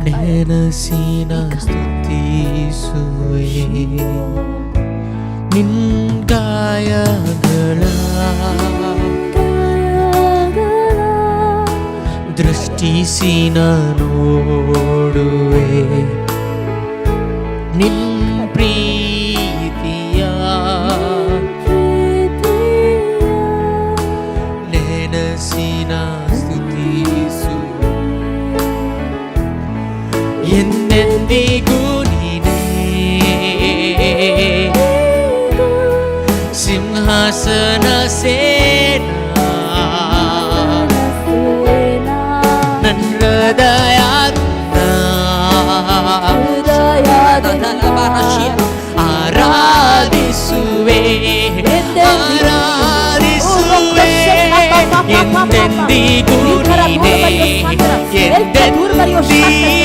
ನೆನಸಿ ನಾ ಸ್ತುತಿಸುವೆ. ನಿನ್ ಗಾಯಗಳ ದೃಷ್ಟಿಸಿ ನೋಡುವೆ. ನಿನ್ ಪ್ರೀತಿಯ ನೆನಸಿ ನಾ ಸ್ತುತಿಸುವೆ. ಎಂದೆಂದಿಗೂ ನೀನೇ ಸಿಂಹಾಸನ ಸೇನಾ ನನ್ನ ಹೃದಯದಿಂದ ಆರಾಧಿಸುವೆ, ಆರಾಧಿಸುವೆ. ಎಂದೆಂದಿಗೂ ನೀನೇ, ಎಂದೆಂದಿಗೂ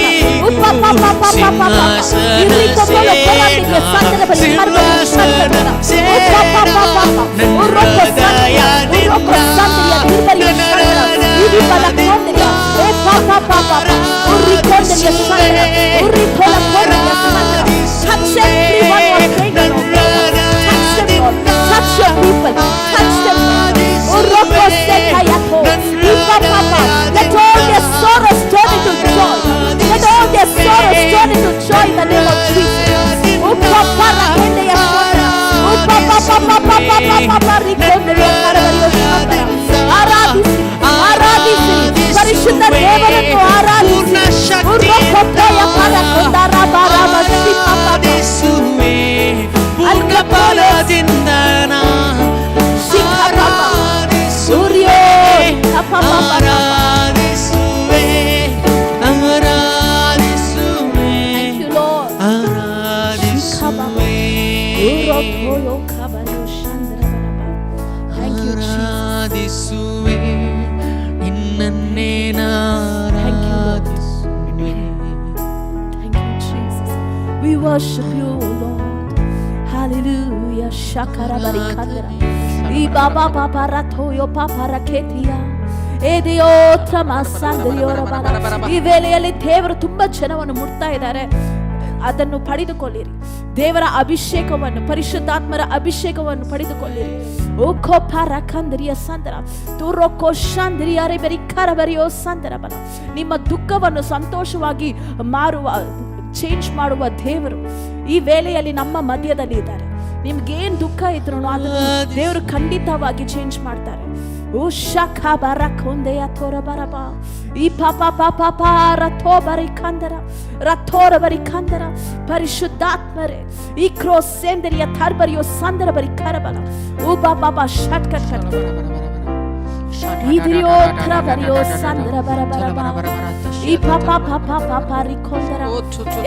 ಸಿಂಹಾಸನ ಸೇನಾ, ಸಿಂಹಾಸನ ಸೇನಾ ನನ್ನ ಹೃದಯದಿಂದ, ನನ್ನ ಹೃದಯದಿಂದ ಆರಾಧಿಸುವೆ. Touch everyone who are praying, Lord. Touch them, Lord. Touch your people. Touch them, Lord. Uroko sekayato. Ipapapa. Let all their sorrows turn into joy. Let all their sorrows turn into joy in the name of Jesus. Upapara kende yashona. Upapapapapapapapa. worship you, O Lord. Hallelujah. Shakarabari I baba papa ratoyo papa raketia. ಈ ವೇಳೆಯಲ್ಲಿ ದೇವರು ತುಂಬಾ ಜನವನ್ನು ಮುಟ್ತಾ ಇದ್ದಾರೆ. ಅದನ್ನು ಪಡೆದುಕೊಳ್ಳಿರಿ. ದೇವರ ಅಭಿಷೇಕವನ್ನು, ಪರಿಶುದ್ಧಾತ್ಮರ ಅಭಿಷೇಕವನ್ನು ಪಡೆದುಕೊಳ್ಳಿರಿ. ಓ ಕೋಪಾರ ಕಂದರಿಯ ಸಂದರ ತುರೋಕೋ ಶಾಂದ್ರಿಯ ಬರಿ ಕರಬರಿಯೋ ಸಂದರ ಬಲ. ನಿಮ್ಮ ದುಃಖವನ್ನು ಸಂತೋಷವಾಗಿ ಮಾರುವ, ಚೇಂಜ್ ಮಾಡುವ ದೇವರು ಈ ವೇಳೆಯಲ್ಲಿ ನಮ್ಮ ಮಧ್ಯದಲ್ಲಿ ಇದ್ದಾರೆ. ನಿಮ್ಗೇನ್ ದುಃಖ ಇದ್ರು ಅದನ್ನು ದೇವರು ಖಂಡಿತವಾಗಿ ಚೇಂಜ್ ಮಾಡ್ತಾರೆ. ಓ ಶಖ ಬರ ಕೊಂದೆಯ ತೋರ ಬರಬ ಈ ಪಾಪ ಪಾಪ ಪಾರ ಥೋ ಬರಿ ಕಂದರ ರಥೋರ ಬರಿ ಕಂದರ. ಪರಿಶುದ್ಧಾತ್ಮರೇ, ಈ ಕ್ರೋ ಸೇಂದರಿಯ ಥರ್ಬರಿಯೋ ಸಂದರ ಬರಿ ಕರಬಲ ಓ ಬಾ ಬಾ ಶಟ್ ಕಟ್ ಕಟ್ ಇದಿರಿಯೋ ಥರ ಬರಿಯೋ ಸಂದರ ಬರ ಬರ ಬ ಈ ಪಾಪ ಪಾಪ ಪಾಪ ರಿಕೊಂದರ.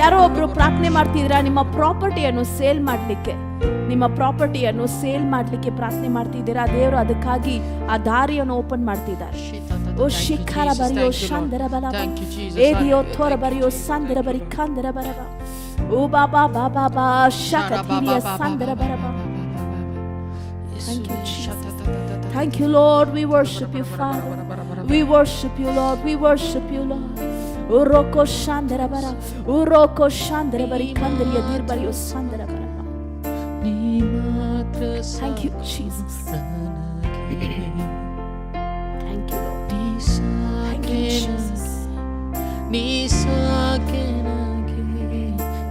ಯಾರೋ ಒಬ್ರು ಪ್ರಾರ್ಥನೆ ಮಾಡ್ತಿದ್ದೀರಾ, ನಿಮ್ಮ ಪ್ರಾಪರ್ಟಿಯನ್ನು ಸೇಲ್ ಮಾಡಲಿಕ್ಕೆ. ನಿಮ್ಮ ಪ್ರಾಪರ್ಟಿಯನ್ನು ಸೇಲ್ ಮಾಡಲಿಕ್ಕೆ ಪ್ರಾರ್ಥನೆ ಮಾಡ್ತಿದ್ದೀರಾ. ದೇವರು ಅದಕ್ಕಾಗಿ ಆ ದಾರಿಯನ್ನು ಓಪನ್ ಮಾಡ್ತಿದ್ದಾರೆ. ಓ ಶಿಖರ ಬರಿಯೋ ಶಂದರ ಬಲ ಏದಿಯೋ ಥೋರ ಬರಿಯೋ ಸಂದರ ಬರಿ ಕಂದರ ಬರಬ ಓ ಬಾಬಾ ಬಾಬಾ ಬಾ ಶಕತಿರಿಯ ಸಂದರ ಬರಬ. Thank you, Jesus. Thank you, Lord. We worship you, Father. We worship you, Lord. We worship you, Lord. Uroko shandara bara, uroko shandara bari kandariya dirbariyo sandara bara. ನೀ ಮಾತ್ರ Thank you, Jesus. ನನಗೆ. Thank you, Lord. ನೀ Thank you, Jesus. ನೀ ಸಾಕೆ ನನಗೆ,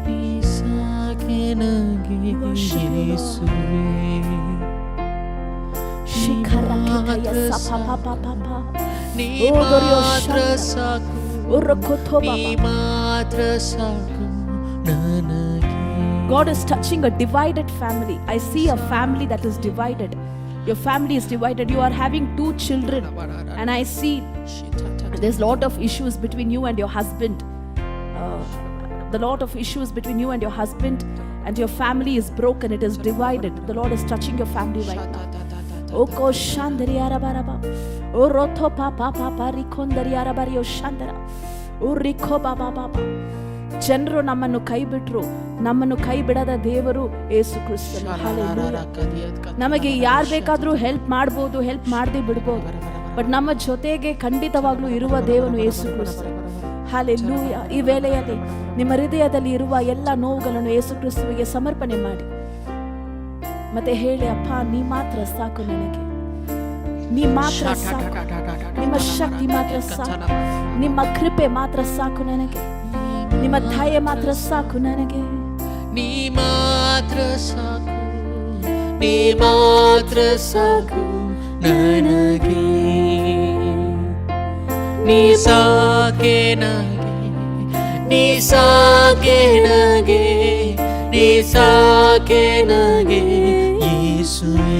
ನೀ ಸಾಕೆ ನನಗೆ Worship you, Lord. ಯೇಸುವೇ. Shikara kitaya sa pa pa pa pa pa. ನೀ ಓ ದೊರೆಯೋ ಮಾತ್ರ ಶಂಕರ. ಸಾಕು, Urokoto ನೀ baba. ಮಾತ್ರ ಸಾಕು ನನಗೆ. God is touching a divided family. I see a family that is divided. Your family is divided. You are having two children. And I see there's a lot of issues between you and your husband. The lot of issues between you and your husband, and your family is broken. It is divided. The Lord is touching your family right now. Oko shandari arabaraba. O roto pa pa pa pa rikondari arabari o shandara. O riko ba ba ba ba. ಜನರು ನಮ್ಮನ್ನು ಕೈ ಬಿಟ್ರು, ನಮ್ಮನ್ನು ಕೈ ಬಿಡದ ದೇವರು ಏಸು ಕ್ರಿಸ್ತನು. ಹಾಲೆಲೂಯಾ. ನಮಗೆ ಯಾರು ಬೇಕಾದ್ರೂ ಹೆಲ್ಪ್ ಮಾಡ್ಬೋದು, ಹೆಲ್ಪ್ ಮಾಡದೆ ಬಿಡ್ಬೋದು. ಬಟ್ ನಮ್ಮ ಜೊತೆಗೆ ಖಂಡಿತವಾಗ್ಲೂ ಇರುವ ದೇವನು ಏಸು ಕ್ರಿಸ್ತನು. ಹಾಲೆಲೂಯಾ. ಈ ವೇಳೆಯಲ್ಲಿ ನಿಮ್ಮ ಹೃದಯದಲ್ಲಿ ಇರುವ ಎಲ್ಲ ನೋವುಗಳನ್ನು ಏಸು ಕ್ರಿಸ್ತುವಿಗೆ ಸಮರ್ಪಣೆ ಮಾಡಿ ಮತ್ತೆ ಹೇಳಿ, ಅಪ್ಪ, ನೀ ಮಾತ್ರ ಸಾಕು ನನಗೆ, ನೀ ಮಾತ್ರ ಸಾಕು, ನಿಮ್ಮ ಶಕ್ತಿ ಮಾತ್ರ ಸಾಕು, ನಿಮ್ಮ ಕೃಪೆ ಮಾತ್ರ ಸಾಕು ನನಗೆ, ನಿಮ್ಮ ದಯೆ ಮಾತ್ರ ಸಾಕು ನನಗೆ. ನೀ ಮಾತ್ರ ಸಾಕು, ನೀ ಮಾತ್ರ ಸಾಕು ನನಗೆ. ನೀ ಸಾಕೆ ನನಗೆ, ನೀ ಸಾಕೆ ನನಗೆ, ನೀ ಸಾಕೆ ನನಗೆ ಯೇಸುವೇ.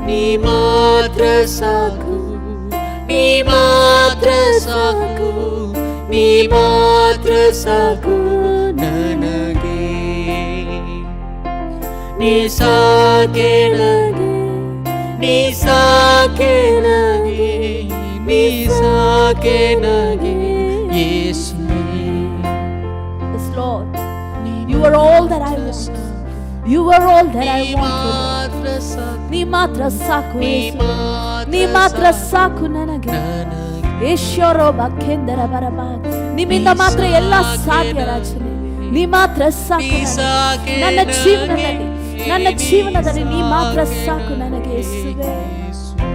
ನೀ ಮಾತ್ರ ಸಾಕು, ನೀ ಮಾತ್ರ ಸಾಕು, ನೀ ಮಾತ್ರ ಸಾಕು ನನಗೆ. ನೀ ಸಾಕೆ ನನಗೆ, ನೀ ಸಾಕೆ ನನಗೆ, ನೀ ಸಾಕೆ ನನಗೆ ಯೇಸುವೇ. Yes, Lord. You are all that I want. You are all that I ನೀ want, O Lord. ಮಾತ್ರ ಸಾಕು. ನೀ ಮಾತ್ರ ಸಾಕು ನೀ ಯೇಸುವೇ. ಮಾತ್ರ ನೀ ಮಾತ್ರ ಸಾಕು ನನಗೆ. ನನಗೆ. ಏಶ್ವರೋ ಬಖೇಂದರ ಬರಬ. ನಿಮ್ಮಿಂದ ಮಾತ್ರ ಎಲ್ಲ ಸಾಧ್ಯ ರಾಜನೇ. ನೀ ಮಾತ್ರ ಸಾಕು ನೀ ನನಗೆ. ಸಾಕೆ ನನ್ನ ಜೀವನದಲ್ಲಿ, ನನಗೆ, ನನ್ನ ನೀ ಜೀವನದಲ್ಲಿ ನೀ ಮಾತ್ರ ಸಾಕೆ ಸಾಕು ನನಗೆ ಯೇಸುವೆ. ಯೇಸುವೇ.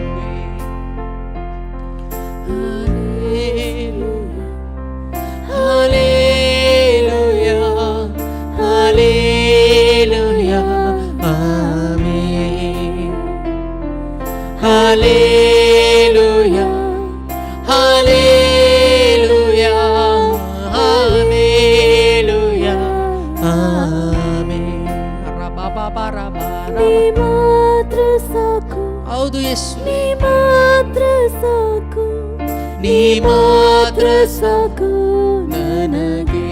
Hallelujah. Hallelujah. Hallelujah. Amen. Hallelujah. Hallelujah. Hallelujah. Amen. ನೀ ಮಾತ್ರ ಸಾಕು. ಹೌದು ಯೇಸುವೆ. ನೀ ಮಾತ್ರ ಸಾಕು. ನೀ ಮಾತ್ರ ಸಾಕು ನನಗೆ.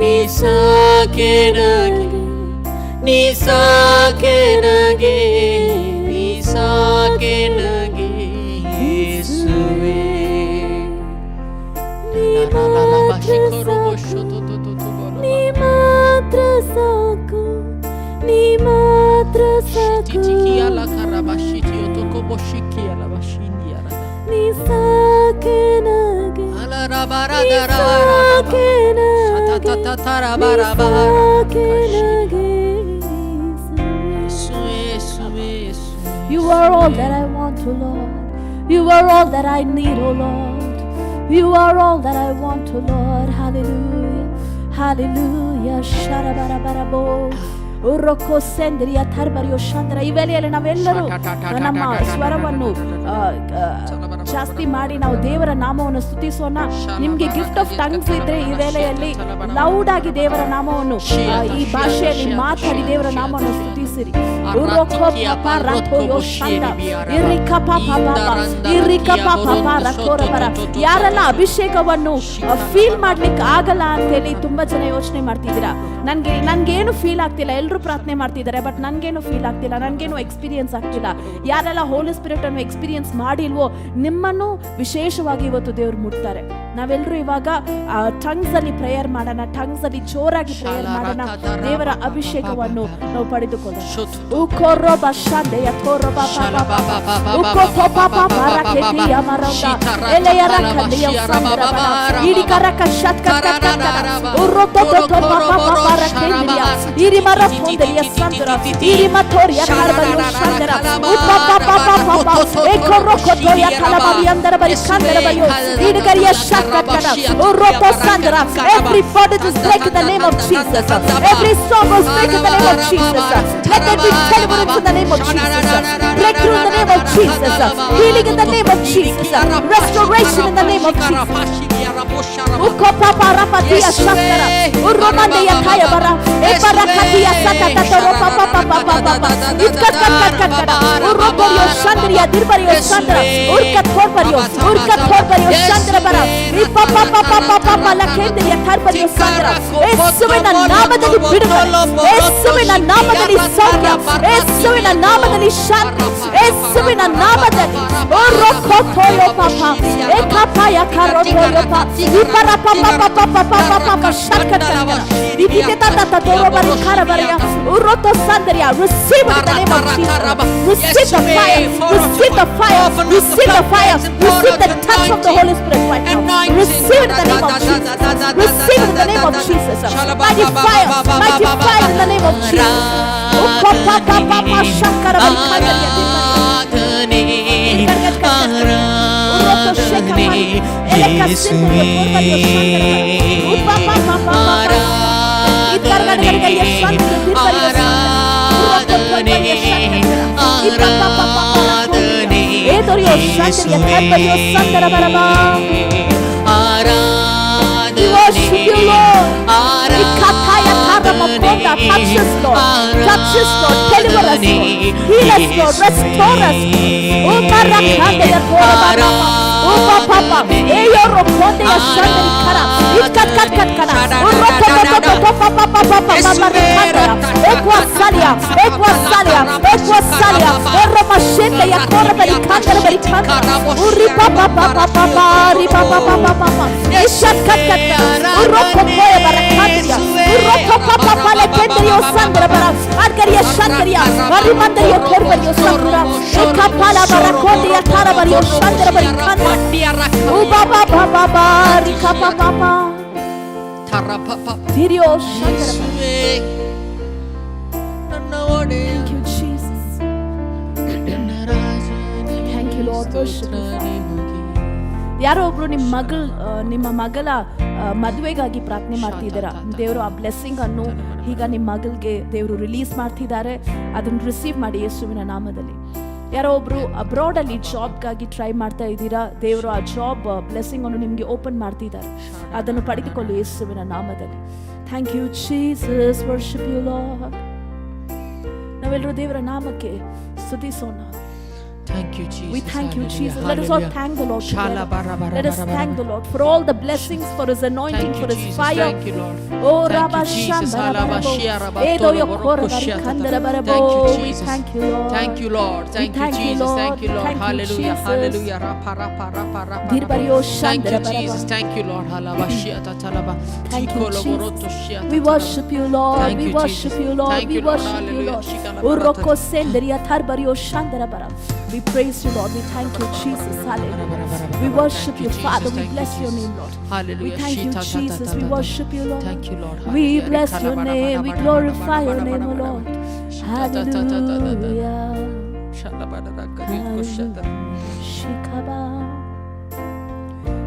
ನೀ ಸಾಕೆ ನನಗೆ, ನೀ ಸಾಕೆ ನನಗೆ, ನೀ ಸಾಕೆ ನನಗೆ ಯೇಸುವೆ. ನೀ ಮಾತ್ರ ಮಾತ್ರ ಸಾಕು. ನೀ ಸಾಕೆ ನನಗೆ, ನೀ ಸಾಕೆ ನನಗೆ, ನೀ ಸಾಕೆ ನನಗೆ ಯೇಸುವೆ. You are all that I want, O Lord. You are all that I need, O Lord. You are all that I want, O Lord. Hallelujah. Hallelujah. Sharabarabarabo. ಉರೊಕ್ಕೋ ಸೆಂದ್ರಿಯ ಥರ್ಬರಿಯೋ ಶಂದ್ರ. ಈ ವೇಳೆಯಲ್ಲಿ ನಾವೆಲ್ಲರೂ ನಮ್ಮ ಸ್ವರವನ್ನು ಜಾಸ್ತಿ ಮಾಡಿ ನಾವು ದೇವರ ನಾಮವನ್ನು ಸ್ತುತಿಸೋಣ. ನಿಮ್ಗೆ ಗಿಫ್ಟ್ ಆಫ್ ಟಂಗ್ಸ್ ಇದ್ರೆ ಈ ವೇಳೆಯಲ್ಲಿ ಲೌಡ್ ಆಗಿ ದೇವರ ನಾಮವನ್ನು ಈ ಭಾಷೆಯಲ್ಲಿ ಮಾತಾಡಿ ದೇವರ ನಾಮವನ್ನು ಸ್ತುತಿಸಿರಿ. ಉರೊಕ್ಕೋ ಪಾಪ ರಥೋ ಶಂದ ಇರಿಕ ಪಾಪ ಪಾಪ ಇರಿಕ ಪಾಪ ರಥೋರ ಬರ. ಯಾರೆಲ್ಲ ಅಭಿಷೇಕವನ್ನು ಫೀಲ್ ಮಾಡ್ಲಿಕ್ಕೆ ಆಗಲ್ಲ ಅಂತೇಳಿ ತುಂಬಾ ಜನ ಯೋಚನೆ ಮಾಡ್ತಿದ್ದೀರಾ, ನನ್ಗೆ ನನ್ಗೇನು ಫೀಲ್ ಆಗ್ತಿಲ್ಲ, ಎಲ್ಲರೂ ಪ್ರಾರ್ಥನೆ ಮಾಡ್ತಿದ್ದಾರೆ, ಬಟ್ ನನ್ಗೇನು ಫೀಲ್ ಆಗ್ತಿಲ್ಲ, ನನ್ಗೇನು ಎಕ್ಸ್ಪೀರಿಯನ್ಸ್ ಆಗ್ತಿಲ್ಲ. ಯಾರೆಲ್ಲ ಹೋಲಿ ಸ್ಪಿರಿಟ್ ಅನ್ನು ಎಕ್ಸ್ಪೀರಿಯನ್ಸ್ ಮಾಡಿಲ್ವೋ ನಿಮ್ಮನ್ನು ವಿಶೇಷವಾಗಿ ಇವತ್ತು ದೇವ್ರು ಮುಟ್ತಾರೆ. ನಾವೆಲ್ಲರೂ ಇವಾಗ ಟಂಗ್ಸ್ ಅಲ್ಲಿ ಪ್ರೇಯರ್ ಮಾಡೋಣ. ಟಂಗ್ಸ್ ಅಲ್ಲಿ ಜೋರಾಗಿ ಪ್ರೇಯರ್ ಮಾಡೋಣ. ದೇವರ ಅಭಿಷೇಕವನ್ನು ನಾವು ಪಡೆದುಕೊಳ್ಳೋಣ. ಉಕೊರೋ ಬಶಾಂದೆಯ ತೋರೋ ಬಾ ಬಾ ಬಾ ಬಾ. ಉಕೋ ಪೋ ಪಾ ಪಾ ಪಾ ರಾ ಕೆಟಿಯ ಮರಂದ. ಎಲೆಯ ರಾ ಖಂದೆಯ ಸಂದರ ಬರ. ಇಡಿಕರ ಕ ಶತ್ ಕತ್ ಕತ್ ಕತ್ ಕತ್. ಉರ್ರೋ ತೋ ತೋ ತೋ ಪಾ ಪಾ ಪಾ ಪಾ ರಾ ಕೇಂದ್ರಿಯ. ಇರಿ ಮರ ಫೋಂದರಿಯ ಸಂದರ. ಇರಿ ಮಥೋರಿಯ ಕಾರ್ಬರಿಯ ಸಂದರ. ಉಪ್ಪ ಪಾ ಪಾ ಪಾ ಪಾ ಪಾ. ಏಕೊರೋ ಕೊತೋಯ ಕಲಬರಿ ಅಂದರ ಬರಿ ಕಂದರ ಬರಿಯೋ. ಇಡಿಗರಿಯ ಶತ್ ಕತ್ ಕತ್. ಉರ್ರೋ ತೋ ಸಂದರ. Every bondage is break in the name of Jesus. Every song is break in the name of Jesus. Let there be deliverance in the name of Jesus. Breakthrough in the name of Jesus. Healing in the name of Jesus. Restoration in the name of Jesus. Ukopa rapatia shakara. Uromande yakaya bara. Eparakatia satata ropa pa pa pa pa pa. Itkat kat kat kat kat. Uroborio shandriya dirbario shandra. Urkat horbario. Urkat horbario shandra bara. Ipa pa pa pa pa pa pa la kendriya tharbario shandra. ಯೇಸುವಿನ ನಾಮದಲ್ಲಿ ಬಿಡುಗಡೆ, ಯೇಸುವಿನ ನಾಮದಲ್ಲಿ ಸೌಖ್ಯ, ಯೇಸುವಿನ ನಾಮದಲ್ಲಿ ಶಾಂತಿ, ಯೇಸುವಿನ ನಾಮದಲ್ಲಿ. ಓ ರೊಕ್ಕೋ ತೋಯೋ ಪಾಪ ಏಕಾಪಾಯ ಕಾರೋ ತೋಯೋ ಪಾ ಇಪರ ಪ ಪ ಪ ಪ ಪ ಪ ಪ ಪ ಶರ್ಕ ಇದಿತೆ ತ ತ ತೋರೋ ಬರಿ ಖಾರ ಬರಿಯ ಉರೋತೋ ಸಂದರಿಯ. Receive it in the name of Jesus. Receive the fire, receive the fire, receive the fire, receive the touch of the Holy Spirit right now. Receive it in the name of Jesus. Receive it in the name of Jesus. Mighty fire, mighty fire in the name of Jesus. ಉಪ್ಪ ಪ ಪ ಪ ಪ ಶಂಕರ ಬರಿ ಖಾಂದರಿಯ. ಆರಾಧನೆ, ಆರಾಧನೆ ಯೇಸುವೇ. ಆರಾಧನೆ, ಆರಾಧನೆ, ಆರಾಧನೆ ಯೇಸುವೇ. We worship you, Lord. Touch us, Lord. Touch us, Lord. Deliver us, Lord. Heal us, Lord. Restore us, Lord. Umarakandaya tora baba. Upa papa. Eyo rokonde ya shandari kara. Itkat kat kat kara. Uroko to to to pa pa pa pa pa pa pa. Ekwa salia. Ekwa salia. Ekwa salia. Ero mashende ya kora bari kandara bari kandara. Uri pa pa pa pa pa pa. Ri pa pa pa pa pa pa. Ishat kat kat kat. Uroko koya barakandria. Uroko pa pa pa le kendriyo sandra bara. Argariya shandriya. Arimandriyo korbariyo sandra. Ekapala barakonde ya tara bariyo shandra bari kandra. Uba ba ba ba ba rika pa pa pa. Thirio shandra. ಯೇಸುವೇ ನನ್ನ ಒಡೆಯ. Thank you, Jesus. ನನ್ನ ರಾಜನೇ. Thank you, Lord. Worship you, ಸ್ತೋತ್ರ Father. ನಿಮಗೆ. ಯಾರೋ ಒಬ್ರು ನಿಮ್ಮ ಮಗಳ ನಿಮ್ಮ ಮಗಳ ಮದುವೆಗಾಗಿ ಪ್ರಾರ್ಥನೆ ಮಾಡ್ತಿದ್ದೀರಾ. ದೇವರು ಆ ಬ್ಲೆಸ್ಸಿಂಗ್ ಅನ್ನು ಈಗ ನಿಮ್ಮ ಮಗಳಿಗೆ ದೇವರು ರಿಲೀಸ್ ಮಾಡ್ತಿದ್ದಾರೆ. ಅದನ್ನು ರಿಸೀವ್ ಮಾಡಿ ಯೇಸುವಿನ ನಾಮದಲ್ಲಿ. ಯಾರೋ ಒಬ್ರು ಅಬ್ರಾಡಲ್ಲಿ ಜಾಬ್ಗಾಗಿ ಟ್ರೈ ಮಾಡ್ತಾ ಇದ್ದೀರಾ. ದೇವರು ಆ ಜಾಬ್ ಬ್ಲೆಸ್ಸಿಂಗ್ ಅನ್ನು ನಿಮಗೆ ಓಪನ್ ಮಾಡ್ತಿದ್ದಾರೆ. ಅದನ್ನು ಪಡೆದುಕೊಳ್ಳಿ ಯೇಸುವಿನ ನಾಮದಲ್ಲಿ. Thank you, Jesus. Worship you, Lord. ನಾವೆಲ್ಲರೂ ದೇವರ ನಾಮಕ್ಕೆ ಸ್ತುತಿಸೋಣ. Thank you, Jesus. We thank you, Hallelujah. Jesus. Let us all Hallelujah. thank the Lord Shala together. bara bara Let us bara bara thank bara. the Lord for all the blessings, for His anointing, Thank you, for His Jesus. fire. Thank you, Lord. Oh, Thank you, Rabba Jesus. Shamba Alaba Barabo. shia raba Edo tolo Yokora boroko shia Barikanda tata. Barabo. Thank you, We Jesus. thank you, Lord. Thank you, Lord. We Thank you, thank you, Jesus. Thank you, Lord. Lord. Thank you, Hallelujah. Jesus. Hallelujah. Rapa rapa rapa rapa. Dirbario rapa. Thank you, Shandra Baraba. Jesus. Thank you, Lord. Halaba shia tatalaba. Thank you, Tikolo boroto Jesus. shia We tatalaba. worship you, Lord. Thank We you, worship Jesus. you, Lord. Thank We you, Lord. worship you, Hallelujah. Lord. Shikala Uroko barata. senderia tarbario shandra bara. We praise you, Lord. We thank you, Jesus. Hallelujah. We worship Thank you, you, Father. Jesus. We Thank you, bless your Jesus. name, Lord. We Hallelujah. thank you, Shita ta ta Jesus. ta We ta ta. worship you, Lord. Thank you, Lord. We Hallelujah. bless Rikala your bara name. bara We bara bara glorify bara your bara name, bara O bara. Lord. Shita ta ta ta ta ta ta. Hallelujah. Shala bara bara kari koshata. Shikaba.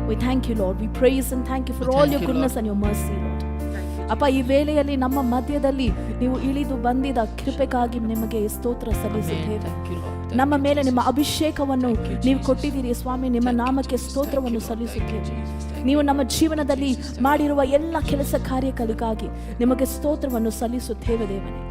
We thank you, Lord. We praise and thank you for We all thank your you, goodness Lord. and your mercy, Lord. ಅಪ್ಪ, ಈ ವೇಳೆಯಲ್ಲಿ ನಮ್ಮ ಮಧ್ಯದಲ್ಲಿ ನೀವು ಇಳಿದು ಬಂದಿದ ಕೃಪೆಗಾಗಿ ನಿಮಗೆ ಸ್ತೋತ್ರ Amen. ಸಲ್ಲಿಸುತ್ತೇವೆ. Thank you, Lord. Thank ನಮ್ಮ you, ಮೇಲೆ ನಿಮ್ಮ Jesus. ಅಭಿಷೇಕವನ್ನು Thank you, ನೀವು Jesus. ಕೊಟ್ಟಿದ್ದೀರಿ ಸ್ವಾಮಿ. ನಿಮ್ಮ Thank you, ನಾಮಕ್ಕೆ Jesus. Thank ಸ್ತೋತ್ರವನ್ನು you, Lord. Thank you, ಸಲ್ಲಿಸುತ್ತೇವೆ. Jesus. Thank ನೀವು you, ನಮ್ಮ Lord. ಜೀವನದಲ್ಲಿ Jesus. Thank you. ಮಾಡಿರುವ ಎಲ್ಲ ಕೆಲಸ ಕಾರ್ಯಗಳಿಗಾಗಿ ನಿಮಗೆ ಸ್ತೋತ್ರವನ್ನು ಸಲ್ಲಿಸುತ್ತೇವೆ ದೇವನೇ.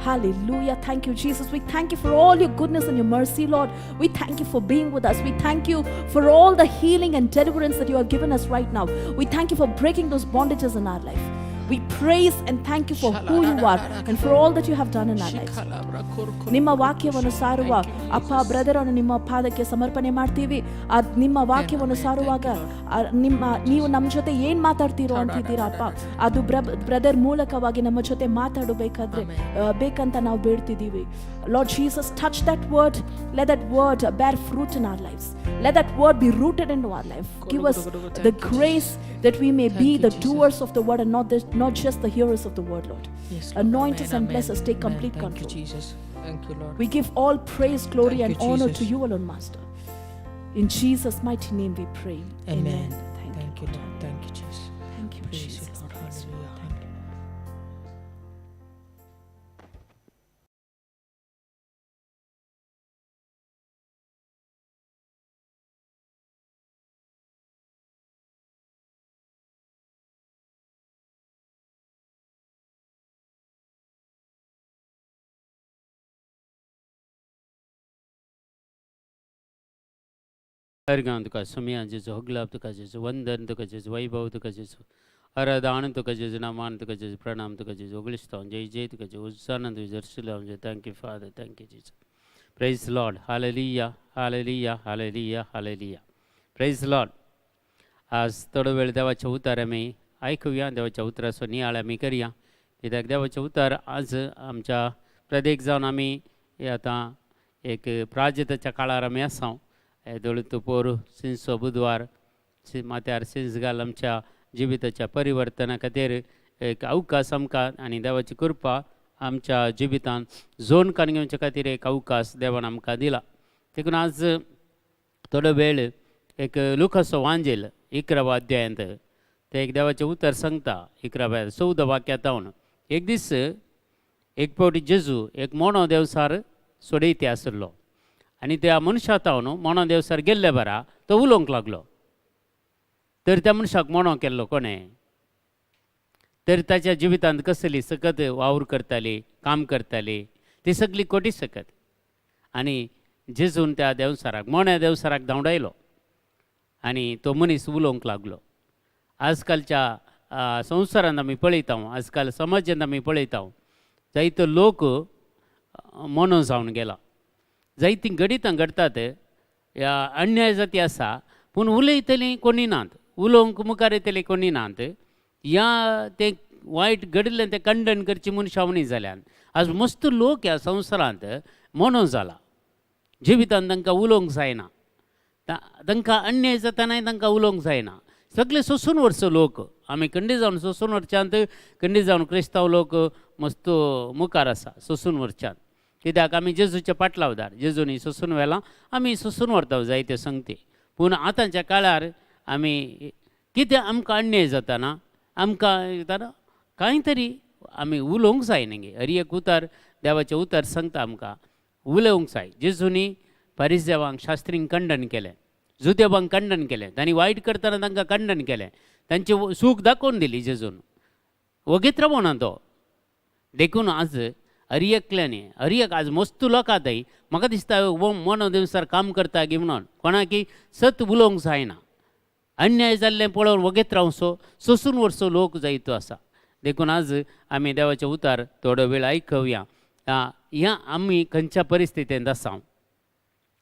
Hallelujah. Thank you, Jesus. We thank you for all your goodness and your mercy, Lord. We thank you for being with us. We thank you for all the healing and deliverance that you have given us right now. We thank you for breaking those bondages in our life. We praise and thank you for who you are and for all that you have done in our lives. ನಿಮ್ಮ ವಾಕ್ಯವನ್ನು ಸಾರುವ ಅಪ್ಪ ಬ್ರದರ್ ಅನ್ನು ನಿಮ್ಮ ಪಾದಕ್ಕೆ ಸಮರ್ಪಣೆ ಮಾಡ್ತೀವಿ. ಆ ನಿಮ್ಮ ವಾಕ್ಯವನ್ನು ಸಾರುವಾಗ ಆ ನಿಮ್ಮ ನೀವು ನಮ್ಮ ಜೊತೆ ಏನ್ ಮಾತಾಡ್ತೀರೋ ಅಂತಿದ್ದೀರಾ ಅಪ್ಪ, ಅದು ಬ್ರದರ್ ಮೂಲಕವಾಗಿ ನಮ್ಮ ಜೊತೆ ಮಾತಾಡಬೇಕಾದ್ರೆ ಬೇಕಂತ ನಾವು ಬೇಡ್ತಿದ್ದೀವಿ. Lord Jesus, touch that word. Let that word bear fruit in our lives. Let that word be rooted in our life. Give us the grace that we may be Thank you, the Jesus. Doers of the word and not just the hearers of the word, Lord. Yes, Lord. Anoint Amen, us and bless amen, us. Take amen. complete Thank control. you, Jesus. Thank you, Lord. We give all praise, glory, Thank and you, honor Jesus. To you alone, Master. In Jesus' mighty name we pray. Amen. Thank Thank you, you, Lord. Lord. Thank you, Jesus. Thank you, Praise you, Jesus. Lord. Praise you. Hallelujah. Thank you. अर्घां तुका सुमया जेजू, होगलाब तुका जेजू, वंदन तुका जेजू, वैभव तुका जेजू, आराधन तुका जेजू, नामान तुका जेजू, प्रणाम तुका जेजू, होगळिस्तांव जय जय तुका जेजू, होसाना तुका जर्सलाम जय. Thank you, Father. Thank you, Jesus. Praise Lord. Hallelujah, hallelujah, hallelujah, hallelujah. Praise Lord. आज थोडो वेळ देवाचें उतर आमी आयकुया. देवाच्या उतराचो नियाळ आमी करया, कित्याक देवाचें उतर आज आमच्या प्रदेक जावन आमी हे आतां एक प्राजताच्या काळार आमी आसा. येदोळ पोर सिंसो बुधवार माथ्यार सिंस घाल आमच्या जिविताच्या परिवर्तना खातीर एक अवकाश आमकां आनी देवाची कृपा आमच्या जिवितान जोन काडून घेवचे खातीर एक अवकाश देवान आमकां दिला. देखून आज थोडो वेळ एक लुकासो वांजेल 11व्या अध्यायांत ते एक देवाचें उतर सांगता. 11व्या 14 वाक्यांत, एक दीस एक फावटी जेजू एक मोणो देवसार सोडयते आशिल्लो आनी त्या मनशा तावन मोणो देवसार गेल्ले बरा तो उलोवंक लागलो. तर त्या मनशाक मोणो केल्लो कोणें? तर ताच्या जिवितांत कसली सकत वावर करताली, काम करताली, ती सगळी कोटी सकत. आनी जेजून त्या देवसाराक, मोण्या देवसाराक धांवडायलो आनी तो मनीस उलोवंक लागलो. आजकालच्या संवसारांत आमी पळयता, आजकाल समाजांत आमी पळयता, जायतो लोक मोनो जावन गेला. जायतीं घडितां घडटात, ह्या अन्याय जाती आसा, पूण उलयतलीं कोणी नात, उलोवंक मुखार येतलीं कोणी नात. ह्या तें वायट घडिल्लें तें खंडन करची मनशां उणी जाल्यान आज मस्त लोक ह्या संवसारांत मोनो जाला. जिवितांत तांकां उलोवंक जायना, तांकां अन्याय जातानाय तांकां उलोवंक जायना. सगळे सोंसून व्हरचो लोक आमी खंडी जावन सोंसून व्हरच्यांत, खंडी जावन क्रिस्तांव लोक मस्त मुखार आसा सोंसून व्हरच्यांत, कित्याक आमी जेजूचे पाटलावदार. जेजूनी सोंसून व्हेलां, आमी सोंसून व्हरता जायते संगती. पूण आतांच्या काळार आमी कितें आमकां अन्याय जाताना, आमकां जाताना कांय तरी आमी उलोवंक जाय न्ही. हर एक उतर देवाचें उतर सांगता आमकां उलोवंक जाय. जेजूनी परिजेवांक शास्त्रींक खंडन केलें, जुदेवांक खंडन केलें, तांणी वायट करतना तांकां खंडन केलें, तांचें सूख दाखोवन दिली जेजून, वगीत रावना तो. देखून आज हर एकल्यानी हर एक आज मस्तू लोकां थंय म्हाका दिसता हो मोनो दिवसार काम करता गी म्हणून कोणाकी सत उलोवंक जायना. अन्याय जाल्लें पळोवन वगेत रावचो सोसून वर्सो लोक जायतो आसा. देखून आज आमी देवाचें उतार थोडो वेळ आयकुया. ह्या आमी खंयच्या परिस्थितींत आसा.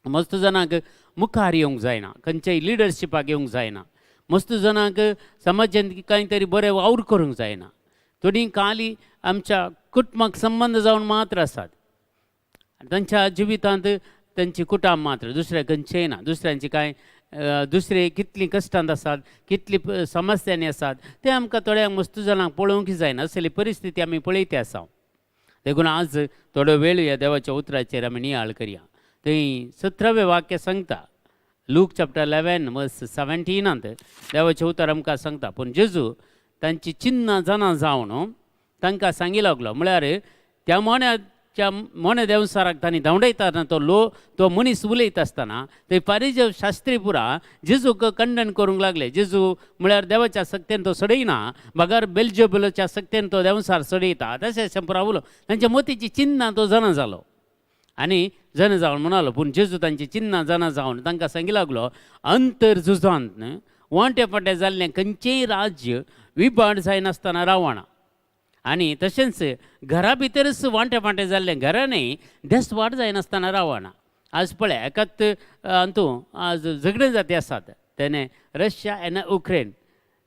मस्त जाणांक मुखार येवंक जायना, खंयच्याय लिडरशिपाक येवंक जायना, मस्त जाणांक समाजांत कांय तरी बरें वावर करूंक जायना. थोडीं खाली आमच्या कुटुंबाक संबंद जावन मात्र आसात, तांच्या जिवितांत तांची कुटुंब मात्र, दुसरें खंयचेंय ना. दुसऱ्यांची कांय दुसरे कितलीं कश्टांत आसात, कितली समस्यांनी आसात तें आमकां थोड्यांक मस्त जाणांक पळोवंक जायना. असली परिस्थिती आमी पळयती आसा. देखून आज थोडो वेळ ह्या देवाच्या उतराचेर आमी नियाळ करया. थंय 17वें वाक्य सांगता, लूक चॅप्टर 11 वर्स 17 देवाचें उतर आमकां सांगता, पूण जेजू तांची चिन्नां जाणां जावन तांकां सांगी लागलो. म्हळ्यार त्या मोन्याच्या मोन्या देंवसाराक तांणी धांवडयतना तो लो तो मनीस उलयता आसतना ते फारीज शास्त्री पुरा जेजूक खंडन करूंक लागले. जेजू म्हळ्यार देवाच्या सक्तेन तो सडयना, बगर बेलजेबुलाच्या सक्तेन तो देंवसार सडयता तशें पुरा उलो. तांच्या मतीची चिन्नां तो जाणा जालो आनी जाणा जावन म्हणालो. पूण जेजू तांची चिन्नां जाणा जावन तांकां सांगी लागलो, अंतर झुजांत वांटे फांटे जाल्लें खंयचेंय राज्य विभाड जायनासतना रावना, आनी तशेंच घरा भितरच वांटे फांटे जाल्लें घरानय देसवाट जायनासतना रावना. आज पळय एकाच हातूं आज झगडें जाती आसात, तेणे रशिया आनी उक्रेन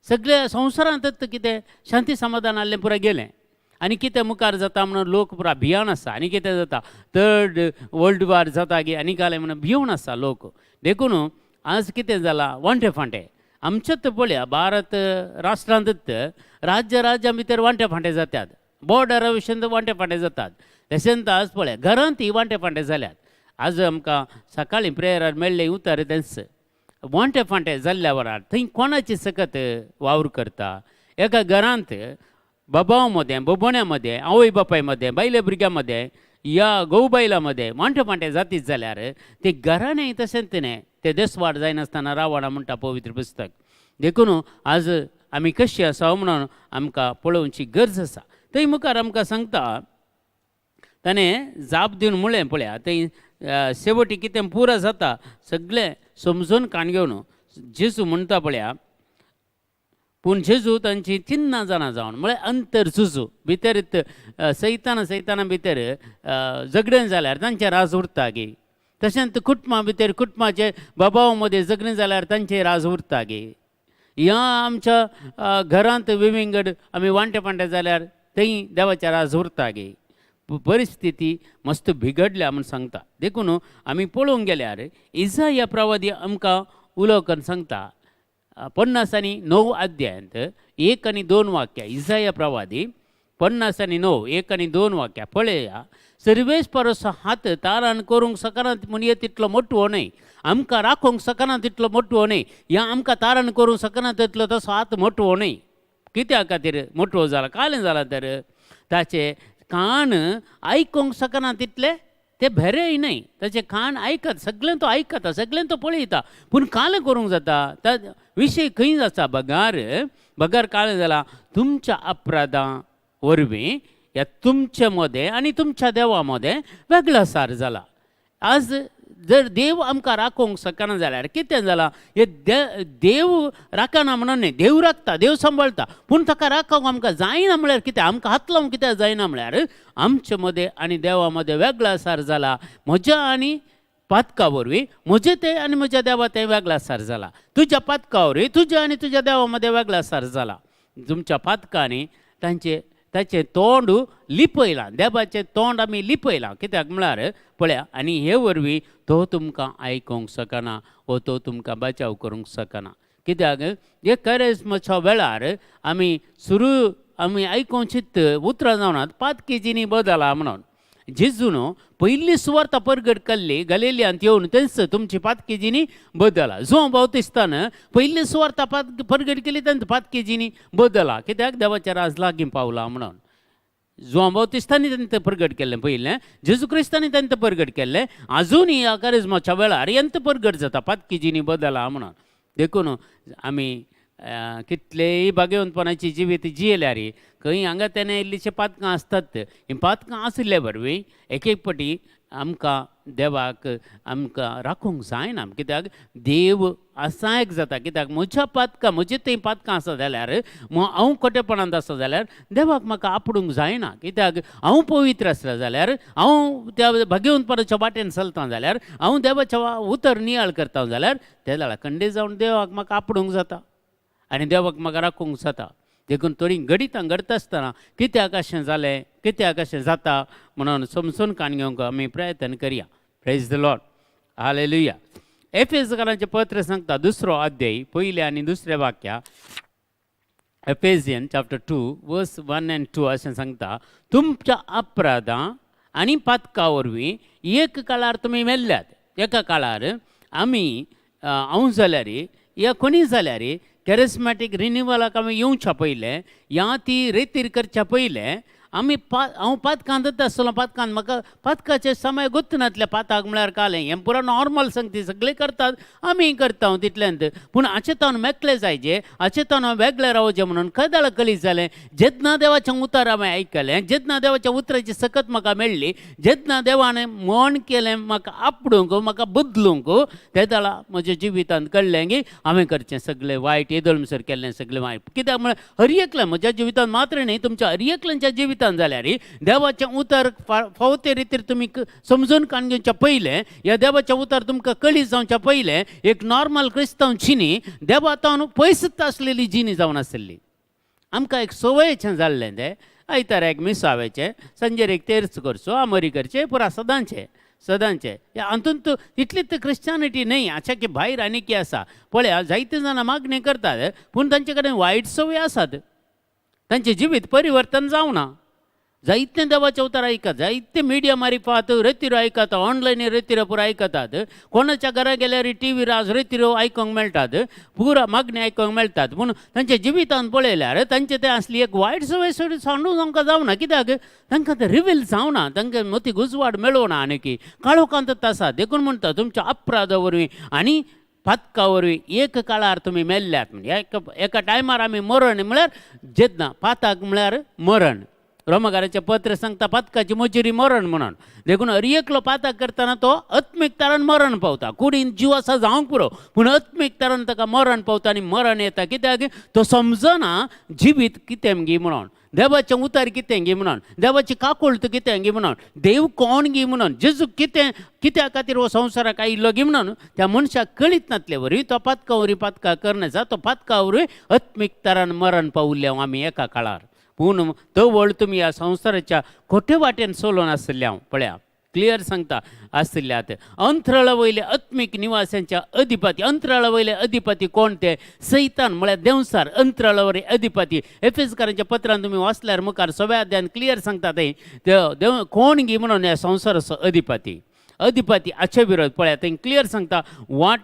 सगळ्या संवसारांतच कितें शांती समाधान आहलें पुराय गेलें. आनी कितें मुखार जाता म्हणून लोक पुरा भियान आसा. आनी कितें जाता थर्ड वर्ल्ड वॉर जाता गी आनी कालें म्हणून भिवन आसा लोक. देखून आज कितें जालां वांटे फांटे आमचेच पळया भारत राष्ट्रांतच राज्य राज्यां भितर वांटे फांटे जातात, बॉर्डरा विशयांत वांटे फांटे जातात. तशेंच आज पळया घरांत वांटे फांटे जाल्यात. आज आमकां सकाळीं प्रेयरार मेळ्ळें उतर तेंच वांटे फांटे जाल्ल्या वरार थंय कोणाची सकत वावर करता. एका घरांत बाबां मदें, बोबोण्या मदें, आवय बापाय मदें, बायले भुरग्यां मदें या घोव बायलां मदें वांटे फांटे जातीत जाल्यार ते घरानय तशेंच न्ही ते देसवाड जायनासतना रावणा म्हणटा पवित्र पुस्तक. देखून आज आमी कशी आसा म्हणून आमकां पळोवची गरज आसा. थंय मुखार आमकां सांगता ताणें जाप दिवन म्हळें पळया थंय शेवटी कितें पुरो जाता सगळें समजून काण घेवन जेजू म्हणटा पळया, पूण जेजू तांची चिन्नां जाणां जावन म्हळ्यार अंतर झुजू भितर सैताना सैताना भितर झगडें जाल्यार तांचें राज उरता गे. तशेंच कुटुंबा भितर कुटुंबाचे बाबां मदें झगडें जाल्यार तांचें राज उरता गे. ह्या आमच्या घरांत विविंगड आमी वांटे फांटे जाल्यार थंय देवाचें राज उरता गे. परिस्थिती मस्त बिगडल्या म्हूण सांगता. देखून आमी पळोवंक गेल्यार इजाया प्रवादी आमकां उलो करून सांगता 59 अध्यायांत 1 आनी 2 वाक्या. इजाया प्रवादी 59 1 आनी 2 वाक्या पळया. सर्वेस परस हात तारान करूंक शकना म्हूण तितलो मोटवो न्हय, आमकां राखूंक शकना तितलो मोटवो न्हय, या आमकां तारान करूंक शकना तितलो तसो हात मोटवो न्हय. कित्या खातीर मोटवो जाला कालें जाला तर ताचे कान आयकूंक शकना तितले ते भेरेय न्हय. ताचें कान आयकत सगळें तो आयकता, सगळें तो पळयता, पूण कालें करूंक जाता ता विशय खंय आसा बगार बगार कालें जाला तुमच्या अपराधां वरवीं ह्या तुमचे मदें आनी तुमच्या देवा मदें वेगळो सार जाला. आज जर देव आमकां राखूंक शकना जाल्यार कितें जालां हे देव राखना म्हणून न्हय, देव राखता, देव सांबाळटा, पूण ताका राखूंक आमकां जायना म्हळ्यार कितें आमकां हात लावंक कित्याक जायना म्हळ्यार आमचे मदें आनी देवा मदें वेगळो सार जाला. म्हज्या आनी पातका वरवीं म्हजें तें आनी म्हज्या देवा तें वेगळो सार जाला. तुज्या पातका वरवीं तुज्या आनी तुज्या देवा मदें वेगळो सार जाला. तुमच्या पातकांनी तांचे ताचें तोंड लिपयलां, देवाचें तोंड आमी लिपयलां. कित्याक म्हळ्यार पळया आनी हे वरवीं तो तुमकां आयकूंक शकना वो तो तुमकां बचाव करूंक शकना. कित्याक हे करेज्माच्या वेळार आमी सुरू आमी आयकूंक चित्त उतरां जावनात पातकेजींनी बदला म्हणून जेजून पयली सुवार्ता परगट केल्ली गलेलियांत येवन तेंच तुमची पातकेजींनी बदला. जुवांव बावतिस्तान पयली सुवार्ता परगट केली तेंच पातकेजींनी बदला. कित्याक देवाच्या राज लागीं पावला म्हणून जुवांव बावतिस्तांनी तेंच परगट केल्लें पयलें, जेजू क्रिस्तांनी तेंच परगट केल्लें. आजूनय ह्या करिज्माच्या वेळार हेंच परगट जाता पातकेजींनी बदला म्हणून. देखून आमी कितलेय भाग्यवंतपणाची जिवीत जियेल्यार खंय हांगा तेणें इल्लीशीं पातकां आसतात. हीं पातकां आशिल्ले वरवीं एक एक पटी आमकां देवाक आमकां राखूंक जायना, कित्याक देव असायक जाता. कित्याक म्हज्या पातकां म्हजी थंय पातकां आसा जाल्यार हांव खोटेपणांत आसा जाल्यार देवाक म्हाका आपडूंक जायना. कित्याक हांव पवित्र आसलें जाल्यार, हांव त्या भाग्यवंतपणाच्या वाटेन चलता जाल्यार, हांव देवाच्या उतर नियाळ करता जाल्यार ते जाल्यार खंडीत जावन देवाक म्हाका आपडूंक जाता आनी देवाक म्हाका राखूंक जाता. देखून थोडीं घडितां घडटा आसतना कित्याक अशें जालें, कित्याक अशें जाता म्हणून समजून काण घेवंक आमी प्रयत्न करया. Praise the Lord, hallelujah. एफेजकारांचें पत्र सांगता दुसरो अध्याय पयलें आनी दुसरें वाक्या, Ephesian chapter 2 verse 1 and 2 अशें सांगता, तुमच्या अपराधां आनी पातका वरवीं एक काळार तुमी मेल्ल्यात. एका काळार आमी हांव जाल्यार या कोणी जाल्यार कॅरिस्मॅटीक रिन्युवलाक आमी येवच्या पयलें या ती रेतीर करच्या पयलें आमी हांव पातकांतच आसलो. पातकांत म्हाका पातकाचे समय गोत्त नातलें. पाताक म्हळ्यार कालें हें पुरो नॉर्मल संगती सगळें करतात, आमी करता तितल्यांत. पूण हाचे तावन मेकळे जायचे, हाचे तावन हांव वेगळें रावचें म्हणून खंय कळीत जालें जेन्ना देवाचें उतर हांवें आयकलें, जेन्ना देवाच्या उतराची सकत म्हाका मेळ्ळी, जेन्ना देवान मन केलें म्हाका आपडूंक, म्हाका बदलूंक, ते वेळा म्हज्या जिवितांत कळ्ळें की हांवें करचें सगळें वायट, येदोळसर केल्लें सगळें वायट. कित्याक म्हळ्यार हर एकलें म्हज्या जिवितांत मात्र न्ही, तुमच्या हर एकल्यांच्या जिवितांत जाल्यार देवाचें उतर फावो ते रितीर तुमी समजून काण घेवच्या पयलें, ह्या देवाचें उतर तुमकां कळीत जावच्या पयलें एक नॉर्मल क्रिस्तांव जिणी देवा तावन पयसच आसलेली जिणी जावन आसली. आमकां एक संवयेचें जाल्लें तें, आयतारा एक मिसावेचें, संजेर एक तेर्स करचो, आमोरी करचें, पुरा सदांचें सदांचें. हातूंत तितलीच क्रिश्चनिटी न्हय, हाच्या की भायर आनी की आसा. पळया जायते जाणां मागणी करतात पूण तांचे कडेन वायट संवय आसात, तांचें जिवीत परिवर्तन जावना. जायते देवाचें उतर आयकत, जायते मिडिया मारिफात रेतिरो आयकता, ऑनलायन रेतिरो पुरो आयकतात. कोणाच्या घरा गेल्यार टी व्हीर आज रेतिरो आयकूंक मेळटात, पुरा मागणी आयकूंक मेळटात. पूण तांच्या जिवितांत पळयल्यार तांचे तें आसली एक वायट संवय सोडून सांडून आमकां जावना. कित्याक तांकां तें रिवील जावना, तांकां मती उजवाड मेळोना आनी की काळोखांतच आसा. देखून म्हणटा तुमच्या अपराधा वरवीं आनी पातका वरवीं एक काळार तुमी मेल्ल्यात. म्हणजे एका टायमार आमी मरण म्हळ्यार जेन्ना पाताक म्हळ्यार मरण, रोमकाराचें पत्र सांगता पातकाची मजुरी मरण म्हणून. देखून हर एकलो पाताक करतना तो आत्मीक तरान मरण पावता. कुडीन जीव आसा जावंक पुरो, पूण आत्मीक तरान ताका मरण पावता आनी मरण येता. कित्याक तो समजना जिवीत कितें गी म्हणून, देवाचें उतर कितें गी म्हणून, देवाची काकुळट कितें गी म्हणून, देव कोण गी म्हणून, जेजू कितें कित्या खातीर हो संवसाराक आयिल्लो गी म्हणून त्या मनशाक कळीत नासले वरवीं तो पातका वरवीं पातका करण्याचा तो पातका वरवीं आत्मीक तरान मरण पावल्ले आमी एका काळार. पूण तवळ तुमी ह्या संवसाराच्या खोटे वाटेन चलोवन आशिल्ले हांव पळया क्लियर सांगता आशिल्ल्यात. अंतराळा वयले आत्मीक निवासांच्या अधिपती, अंतराळा वयले अधिपती कोण ते? सैतान म्हळ्यार देंवसार, अंतराळा वयले अधिपती. एफेजकारांच्या पत्रान तुमी वाचल्यार मुखार सव्या अध्यायान क्लियर सांगता ते देव कोण गी म्हणून ह्या संवसाराचो अधिपती, अधिपती हाचे विरोध पळया थंय क्लियर सांगता वाट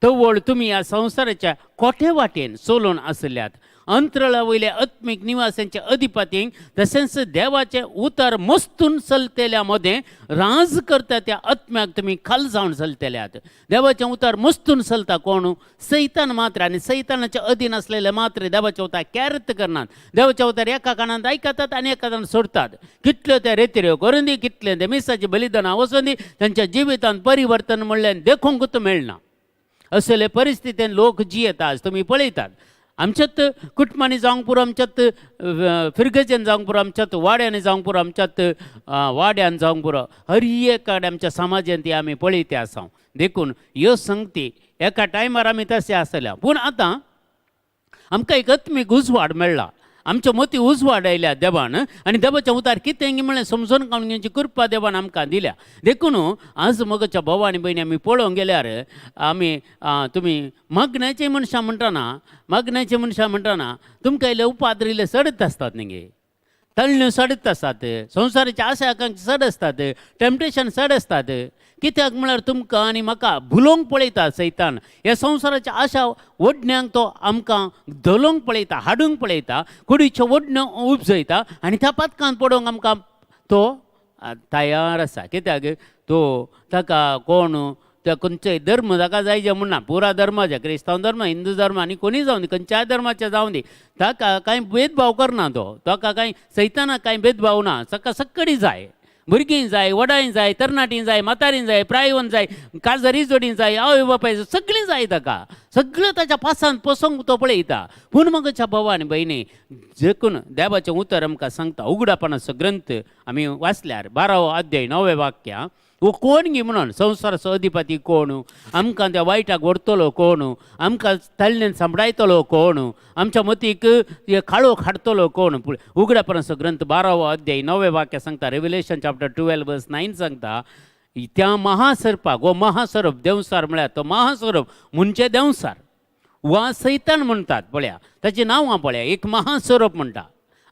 तवळ तुमी ह्या संवसाराच्या कोठे वाटेन चलोवन आशिल्ल्यात. अंतराळा वयल्या आत्मीक निवासांच्या अधिपतींक तशेंच देवाचें उतर मस्तून चलतेल्या मदें राज करता त्या आत्म्याक तुमी खाल जावन चलतेल्यात. देवाचें उतर मस्तून चलता कोण? सैतान मात्र आनी सैतानाच्या अधीन आसलेले मात्र देवाचें उतर कॅरत करनात. देवाचें उतर एका कानांत आयकतात आनी एका कानांत सोडतात. कितल्यो त्या रेतिऱ्यो करून दी, कितले ते मिसाचें बलिदानां वचून दी, तांच्या जिवितांत परिवर्तन म्हणल्यार देखूंकच मेळना. असले परिस्थितीन लोक जियेता आज तुमी पळयतात. आमच्यात कुटुंबांनी जावंक पुरो, आमच्यात फिरगजेन जावंक पुरो, आमच्यात वाड्यांनी जावंक पुरो, आमच्यात वाड्यान जावंक पुरो, हर एक कडेन आमच्या समाजान ती आमी पळयते आसा. देखून ह्यो संगती एका टायमार आमी तशें आसल्या, पूण आतां आमकां एक आत्मीक उजवाड मेळ्ळा, आमच्या मती उजवाड आयल्या देवान आनी देवाच्या उतार कितें म्हणलें समजून काडून घेवची कृपा देवान आमकां दिल्या. देखून आज मगच्या भाव आनी भयणी आमी पळोवंक गेल्यार आमी तुमी मागण्याचे मनशां म्हणटना, मागण्याचे मनशां म्हणटना तुमकां इल्ले उपाद्र इल्ले चडत आसतात न्ही, तळण्यो चडत आसतात, संवसाराचे आशा आकांक्षा चड आसतात, टेम्पटेशन चड आसतात. कित्याक म्हळ्यार तुमकां आनी म्हाका भुलोवंक पळयता सैतान. ह्या संवसाराच्या आशा ओडण्यांक तो आमकां धलोवंक पळयता, हाडूंक पळयता, कुडीच्यो ओडण्यो उपजयता आनी त्या पातकांत पडोवंक आमकां तो तयार आसा. कित्याक तो ताका कोण त्या खंयचोय धर्म ताका जाय जे म्हणना, पुरा धर्माचे, क्रिस्तांव धर्म, हिंदू धर्म आनी कोणीय जावं दी, खंयच्याय धर्माचे जावं दी, ताका कांय भेदभाव करना तो, ताका कांय सैतानाक कांय भेदभाव ना, ताका सक्कडी जाय, भुरगीं जाय, वडाय जाय, तरणाटीं जाय, म्हातारीं जाय, प्रायवन जाय, काजरी जोडीं जाय, आवय बापाय जाय, सगळीं जाय ताका, सगळें ताच्या पासांत पोसोंक तो पळयता. पूण म्हज्या भावा आनी भयणी, देखून देवाचें उतर आमकां सांगता, उगडापणाचो ग्रंथ आमी वाचल्यार 12वो अध्याय 9वें वाक्य, हो कोण गी म्हणून संवसाराचो अधिपती कोण, आमकां त्या वायटाक व्हरतलो कोण, आमकां तळणेन सांबडायतलो कोण, आमच्या मतीक काळोख हाडटलो कोण. उगडापणाचो ग्रंथ 12वो अध्याय 9वें वाक्य सांगता, रेविलेशन चॅप्टर 12 वर्स 9 सांगता, त्या महासर्पाक, हो महासर्प देंवसार म्हळ्यार तो महासर्प म्हणजे देंवसार वा सैतान म्हणटात. पळया ताचीं नांवां पळया, एक महासर्प म्हणटा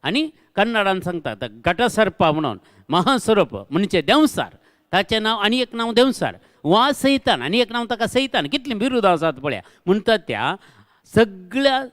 आनी कन्नडान सांगतात घटसर्पा म्हणून, महासर्प म्हणजे देंवसार, ताचें नांव आनी एक नांव देंवसार वा सैतान, आनी एक नांव ताका सैतान. कितलीं बिरुदां आसात पळया. म्हणटात त्या सगळ्या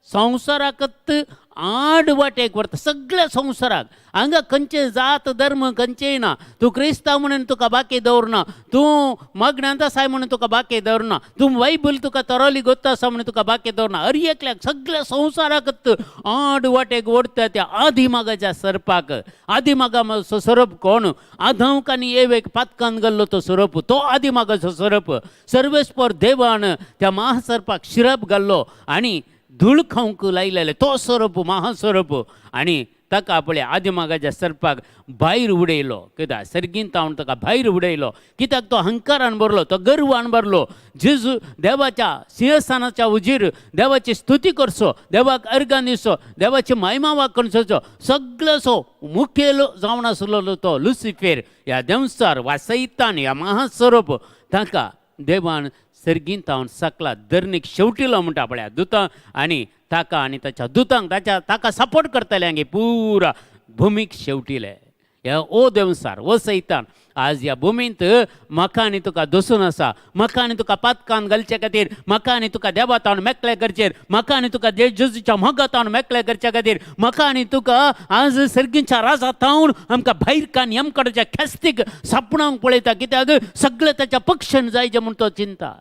संवसाराकत आड वाटेक व्हरता, सगळ्या संवसाराक. हांगा खंयचे जात धर्म खंयचेय ना, तूं क्रिस्तांव म्हणून तुका बाकी दवरना, तूं मागण्यांत आसाय म्हणून तुका बाकी दवरना, तूं बायबल तुका तरोली गोत्ता आसा म्हणून तुका बाकी दवरना. हर एकल्याक सगळ्या संवसाराकत आड वाटेक ओडटा त्या आदिमागाच्या सर्पाक. आदिमागाचो सोरोप कोण? आदांक आनी एवेक पातकान गेल्लो तो सोरोप, तो आदिमागाचो सोरोप. सर्वेस्पर देवान त्या महासर्पाक शिरप घाल्लो आनी धूळ खावंक लायलेले तो सोरोप महासोरोप. आनी ताका पळय आदिमागाच्या सर्पाक भायर उडयलो, कित्याक सर्गीन तावन ताका भायर उडयलो, कित्याक तो हंकारान भरलो, तो गर्वान भरलो. जेजू देवाच्या सिंहासनाच्या उजीर देवाची स्तुती करचो, देवाक अर्गां दिसचो, देवाची महिमा वाकणचो, सगळ्याचो मुखेल जावन आसलेलो तो लुसिफेर ह्या देंवचार वा सैतान ह्या महासरोप, ताका देवान सर्गीन तावन सकला धरणीक शेवटिलो म्हणटा पळया दुतां, आनी ताका आनी ताच्या दुतांक ताच्या ताका सपोर्ट करतले हांगे पुरा भुमीक शेवटिले. ह्या ओ देंवसार ओ सैतान आज ह्या भुमींत म्हाका आनी तुका दसून आसा, म्हाका आनी तुका पातकान घालचे खातीर, म्हाका आनी तुका देवातावन मेकळे करचेर, म्हाका आनी तुका जेजूच्या मोगातावन मेकळे करचे खातीर, म्हाका आनी तुका आज सर्गीच्या राजातावन आमकां भायर कान यमकडाच्या ख्यास्तीक सापणांक पळयता, कित्याक सगळें ताच्या पक्षान जायचें म्हूण तो चिंता,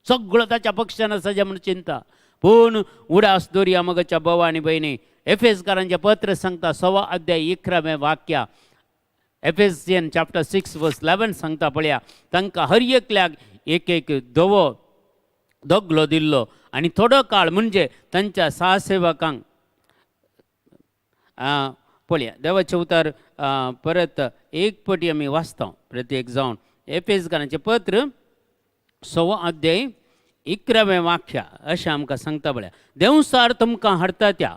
सगळो ताच्या पक्षान आसा म्हूण चिंता. पूण उडास दवरया मगच्या भाव आनी भयणी. एफेसकारांचें पत्र सांगता 1.25 अध्याय 11वें वाक्य, एफेसियन चॅप्टर 6 वर्स 11 सांगता पळया, तांकां हर एकल्याक एक एक धवो दगलो दिल्लो आनी थोडो काळ म्हणजे तांच्या सहसेवकांक. पळया देवाचें उतर परत एक पटी आमी वाचता प्रत्येक जावन. एफेसकारांचें पत्र 1.25 अध्याय 11वें वाक्य अशें आमकां सांगता पळया, देंवसार तुमकां हाडटा त्या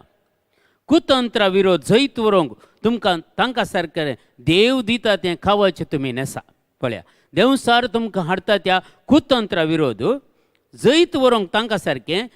कुतंत्रा विरोध जैत व्हरूंक तुमकां तांकां सारकें देव दिता तें खावचें तुमी न्हेसा. पळया देंवसार तुमकां हाडटा त्या कुतंत्रा विरोध जैत व्हरूंक तांकां सारकें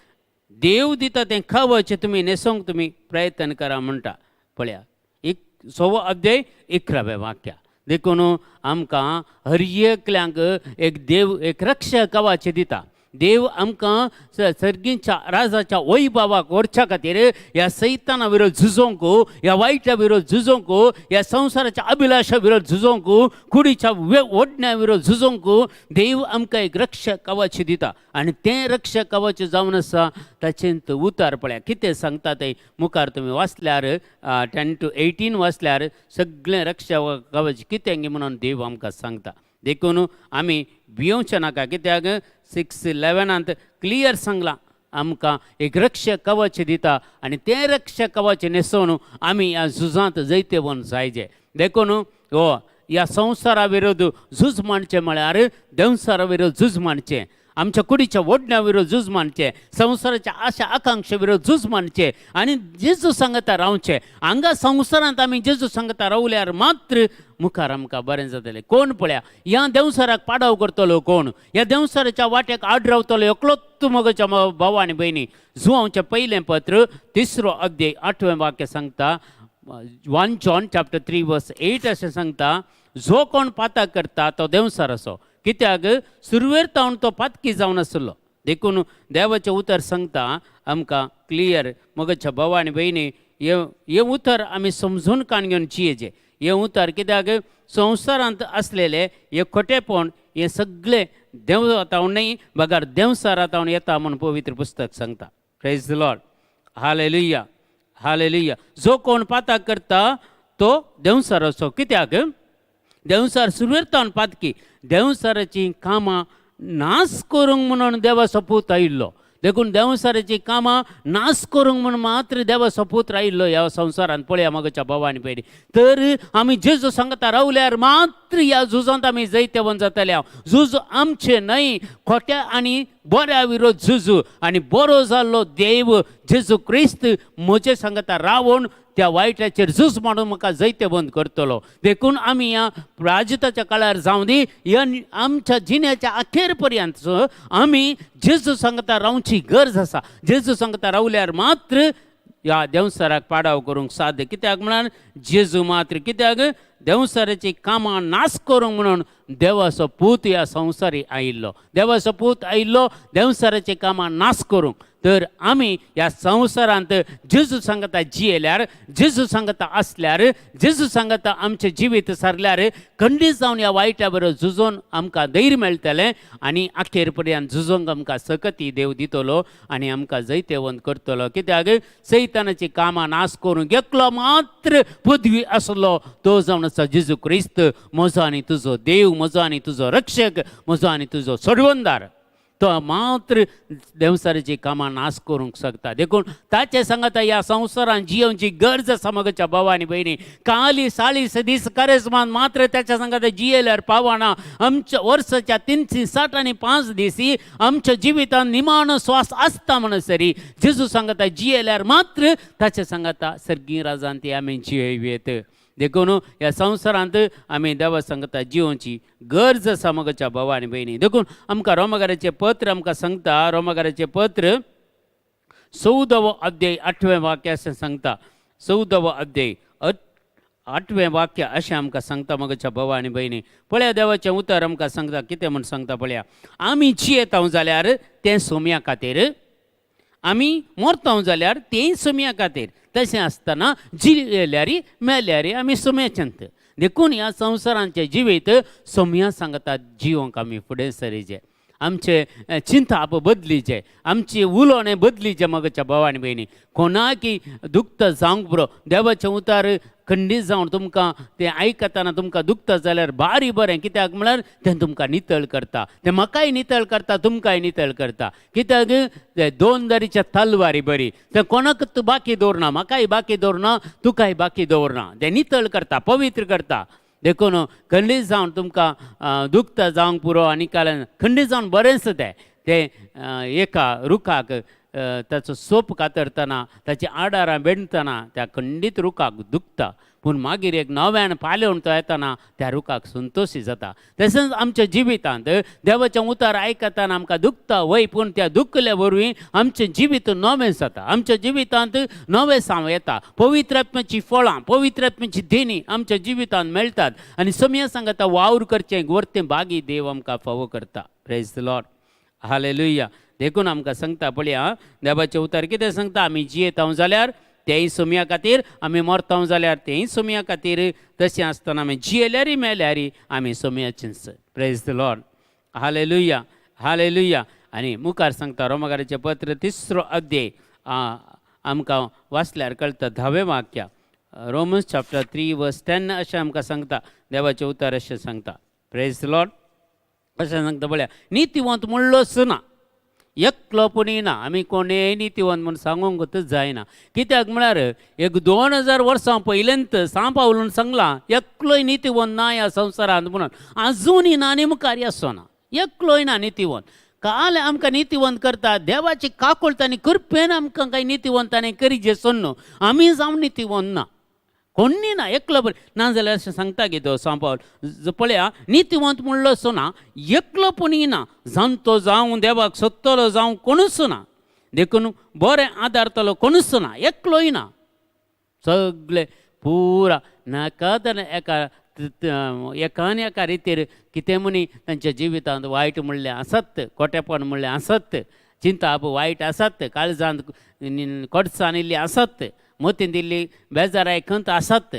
देव दिता तें खावचें तुमी न्हेसोंक तुमी प्रयत्न करा म्हणटा. पळया 1.25 अध्याय 11वें वाक्य. देखून आमकां हर एकल्यांक एक देव एक रक्षा कवाचें दिता. देव आमकां सर्गीच्या राजाच्या वैभवाक व्हरच्या खातीर ह्या सैताना विरोध झुजोंक, ह्या वायटा विरोध झुजोंक, ह्या संवसाराच्या अभिलाशा विरोध झुजोंक, कुडीच्या ओडण्या विरोध झुजोंक देव आमकां एक रक्षा कवाची दिता. आनी तें रक्षा कवाचें जावन आसा ताचें उतार पळया कितें सांगता तें मुखार तुमी वाचल्यार 10 to 18 वाचल्यार सगळें रक्षा कवच कितें म्हणून देव आमकां सांगता. देखून आमी भियोवचें नाका, कित्याक 6:11 क्लियर सांगलां आमकां एक रक्षा कवच दिता आनी तें रक्षा कवच न्हेसोवन आमी ह्या झुजांत जैतेवन जायजे. देखून हो ह्या संवसारा विरोध झूज मांडचें म्हळ्यार देंवसारा विरोध झूज मांडचें, आमच्या कुडीच्या ओडण्या विरोध झूज मांडचें, संवसाराच्या आशा आकांक्षा विरोध झूज मांडचें आनी जेजू सांगता रावचें. हांगा संवसारांत आमी जेजू सांगता रावल्यार मात्र मुखार आमकां बरें जातलें. कोण पळया ह्या देंवसाराक पाडाव करतलो कोण, ह्या देंवसाराच्या वाट्याक आड रावतलो एकलोच मगच्या भाव आनी भयणी. जुवांवचें पयलें पत्र 3 अध्याय 8वें वाक्य सांगता, 1 John chapter 3 verse 8 अशें सांगता, जो कोण पाता करता तो देंवसार असो, कित्याक सुरवेर तावन तो पातकी जावन आसलो. देखून देवाचें उतर सांगता आमकां क्लियर मगच्या भाव आनी भयणी, हें उतर आमी समजून काण घेवन जियेचें. हें उतर कित्याक संवसारांत आसलेलें हें खोटेपण हें सगळें देव तावन न्हय बगर देंवचारा तावन येता म्हूण पवित्र पुस्तक सांगता. Praise the Lord. Hallelujah, hallelujah. जो कोण पाताक करता तो देंवचाराचो. कित्याक देंवचार सुरवेर तावन पातकी, देंवचाराचीं कामां नाश करूंक म्हणून देवाचो पूत आयिल्लो. देखून देंवचाराचीं कामां नाश करूंक म्हूण मात्र देवाचो पूत आयिल्लो ह्या संवसारांत. पळया मगच्या भावांनी पयलीं तर आमी जेजू सांगता रावल्यार मात्र ह्या झुजांत आमी जैतवंत जातले. झूज आमचें न्हय, खोट्या आनी बऱ्या विरोध झुजू. आनी बरो जाल्लो देव जेजू क्रिस्त म्हजे सांगता रावून त्या वायटाचेर झूज मांडून म्हाका जैतवंत करतलो. देखून आमी ह्या प्राजिताच्या काळार जावं दी, ह्या आमच्या जिण्याच्या अखेर पर्यंत आमी जेजू सांगता रावची गरज आसा. जेजू सांगता रावल्यार मात्र ह्या देंवचाराक पाडाव करूंक साध्य. कित्याक म्हळ्यार जेजू मात्र, कित्याक देंवचाराची कामां नाश करूंक म्हणून देवाचो पूत ह्या संवसारी आयिल्लो. देवाचो पूत आयिल्लो देंवचाराची कामां नाश करूंक. तर आमी ह्या संवसारांत जेजू सांगता जियेल्यार, जेजू सांगता आसल्यार, जेजू सांगता आमचें जिवीत सारल्यार खंडीत जावन ह्या वायटा बरोबर झुजोन आमकां धैर्य मेळटलें आनी अखेर पर्यंत झुजोंक आमकां सकती देव दितलो आनी आमकां जैतवंत करतलो. कित्याक सैतानाची कामां नाश करूंक एकलो मात्र पदवी आसलो तो जावन आसा जेजू क्रिस्त, म्हजो आनी तुजो देव, म्हजो आनी तुजो रक्षक, म्हजो आनी तुजो सोडवणदार. तो मात्र देंवचाराची कामां नाश करूंक शकता. देखून ताचे सांगता ह्या संवसारान जियोवची गरज आसा मगच्या भावा आनी भयणी. काली 40 दीस करेजमान मात्र त्याच्या सांगता जियेल्यार पावना. आमच्या वर्साच्या 360 आनी 5 दीस आमच्या जिवितान निमाणो श्वास आसता म्हणसरी जेजू सांगता जियेल्यार मात्र ताचे सांगता सर्गी राजान ती आमी जियेवयेत. देखून ह्या संवसारांत आमी देवा सांगता जिवोवची गरज आसा मगच्या भावा आनी भयणी. देखून आमकां रोमगाराचें पत्र आमकां सांगता, रोमगाराचें पत्र 14वो अध्याय 8वें वाक्य अशें सांगता. 14वो अध्याय 8वें वाक्य अशें आमकां सांगता मगच्या भावा आनी भयणी. पळया देवाचें उतर आमकां सांगता कितें म्हूण सांगता पळया. आमी जियेता जाल्यार तें सोम्या खातीर, आमी मरता जाल्यार तेंय सोम्या खातीर. तशें आसतना जियेल्यार मेल्यार आमी सोम्याच्यांत. देखून ह्या संवसारांचें जिवीत सोम्या सांगता जिवंक आमी फुडें सरीचें, आमचें चिंताप बदलीचें, आमची उलोवणें बदलीचें मगच्या भावा आनी भयणी. कोणाकी दुखता जावंक पुरो, देवाचें उतार खंडीत जावन तुमकां तें आयकतना तुमकां दुखता जाल्यार बारी बरें. कित्याक म्हळ्यार तें तुमकां नितळ करता, तें म्हाकाय नितळ करता, तुमकांय नितळ करता. कित्याक ते दोन दरीच्या तलवारी बरी, तें कोणाक तूं बाकी दवरना, म्हाकाय बाकी दवरना, तुकाय बाकी दवरना. तें नितळ करता, पवित्र करता. देखून खंडीत जावन तुमकां दुखता जावंक पुरो आनी कारण खंडीत जावन बरेंच तें तें एका रुखाक ताचो सोप कातरतना, ताची आडारां बेणतना त्या खंडीत रुखाक दुखता, पूण मागीर एक नव्यान पालेवन तो येतना त्या रुखाक संतोशी जाता. तशेंच आमच्या जिवितांत देवाचें उतर आयकतना आमकां दुखता वय, पूण त्या दुखल्या वरवीं आमचें जिवीत नवें जाता. आमच्या जिवितांत नवें साव येता. पवित्र आत्म्याची फळां, पवित्र आत्म्याची देणी आमच्या जिवितांत मेळटात आनी समया सांगता वावर करचें गोरतें बागी देव आमकां फावो करता. Praise the Lord. Hallelujah. देखून आमकां सांगता पळया देवाचें उतर कितें सांगता, आमी जियेता जाल्यार तेंय सोम्या खातीर, आमी मरता जाल्यार तेंय सोम्या खातीर. तशें आसतना आमी जियेल्यारी मेल्यारी आमी सोम्याचेंच. Praise the Lord. Hallelujah, hallelujah. आनी मुखार सांगता रोमकाराचें पत्र 3रो अध्याय आमकां वाचल्यार कळटा 10वें वाक्य, रोमन्स चॅप्टर 3 वर्स 10 अशें आमकां सांगता देवाचें उतर अशें सांगता. Praise the Lord. अशें सांगता पळया, नितीवंत म्हणलोच ना, एकलो पुणी ना. आमी कोणेय नितीवंत म्हूण सांगूंकच जायना. कित्याक म्हळ्यार एक 2000 वर्सां पयल्यांत सांव पावलून सांगलां एकलोय नितीवंत ना ह्या संवसारांत म्हणून. आजुनूय ना आनी मुखार आसना, एकलोय ना नितीवंत. काल आमकां नितीवंत करता देवाची काकुळट आनी कृपेन आमकां कांय नितीवंत आनी करीजे सोन्नु आमी जावन नितीवंत ना, कोण्णी ना, एकलो बरें ना. जाल्यार अशें सांगता कितें सांव पावल पळया, नितीवंत म्हणलो असो ना, एकलो पुणी ना, जाणतो जावं देवाक सोदतलो जावं कोणूच ना. देखून बरें आदारतलो कोणूच ना, एकलोय ना. सगळे पुरा नाका तर एका एकान एका रितीर कितें म्हणी तांच्या जिवितांत वायट म्हणलें आसत, खोटेपण म्हणलें आसत, चिंताप वायट आसत, काळजांत कोडसाण इल्ली आसत, मतींत इल्ली बेजाराय खंत आसत,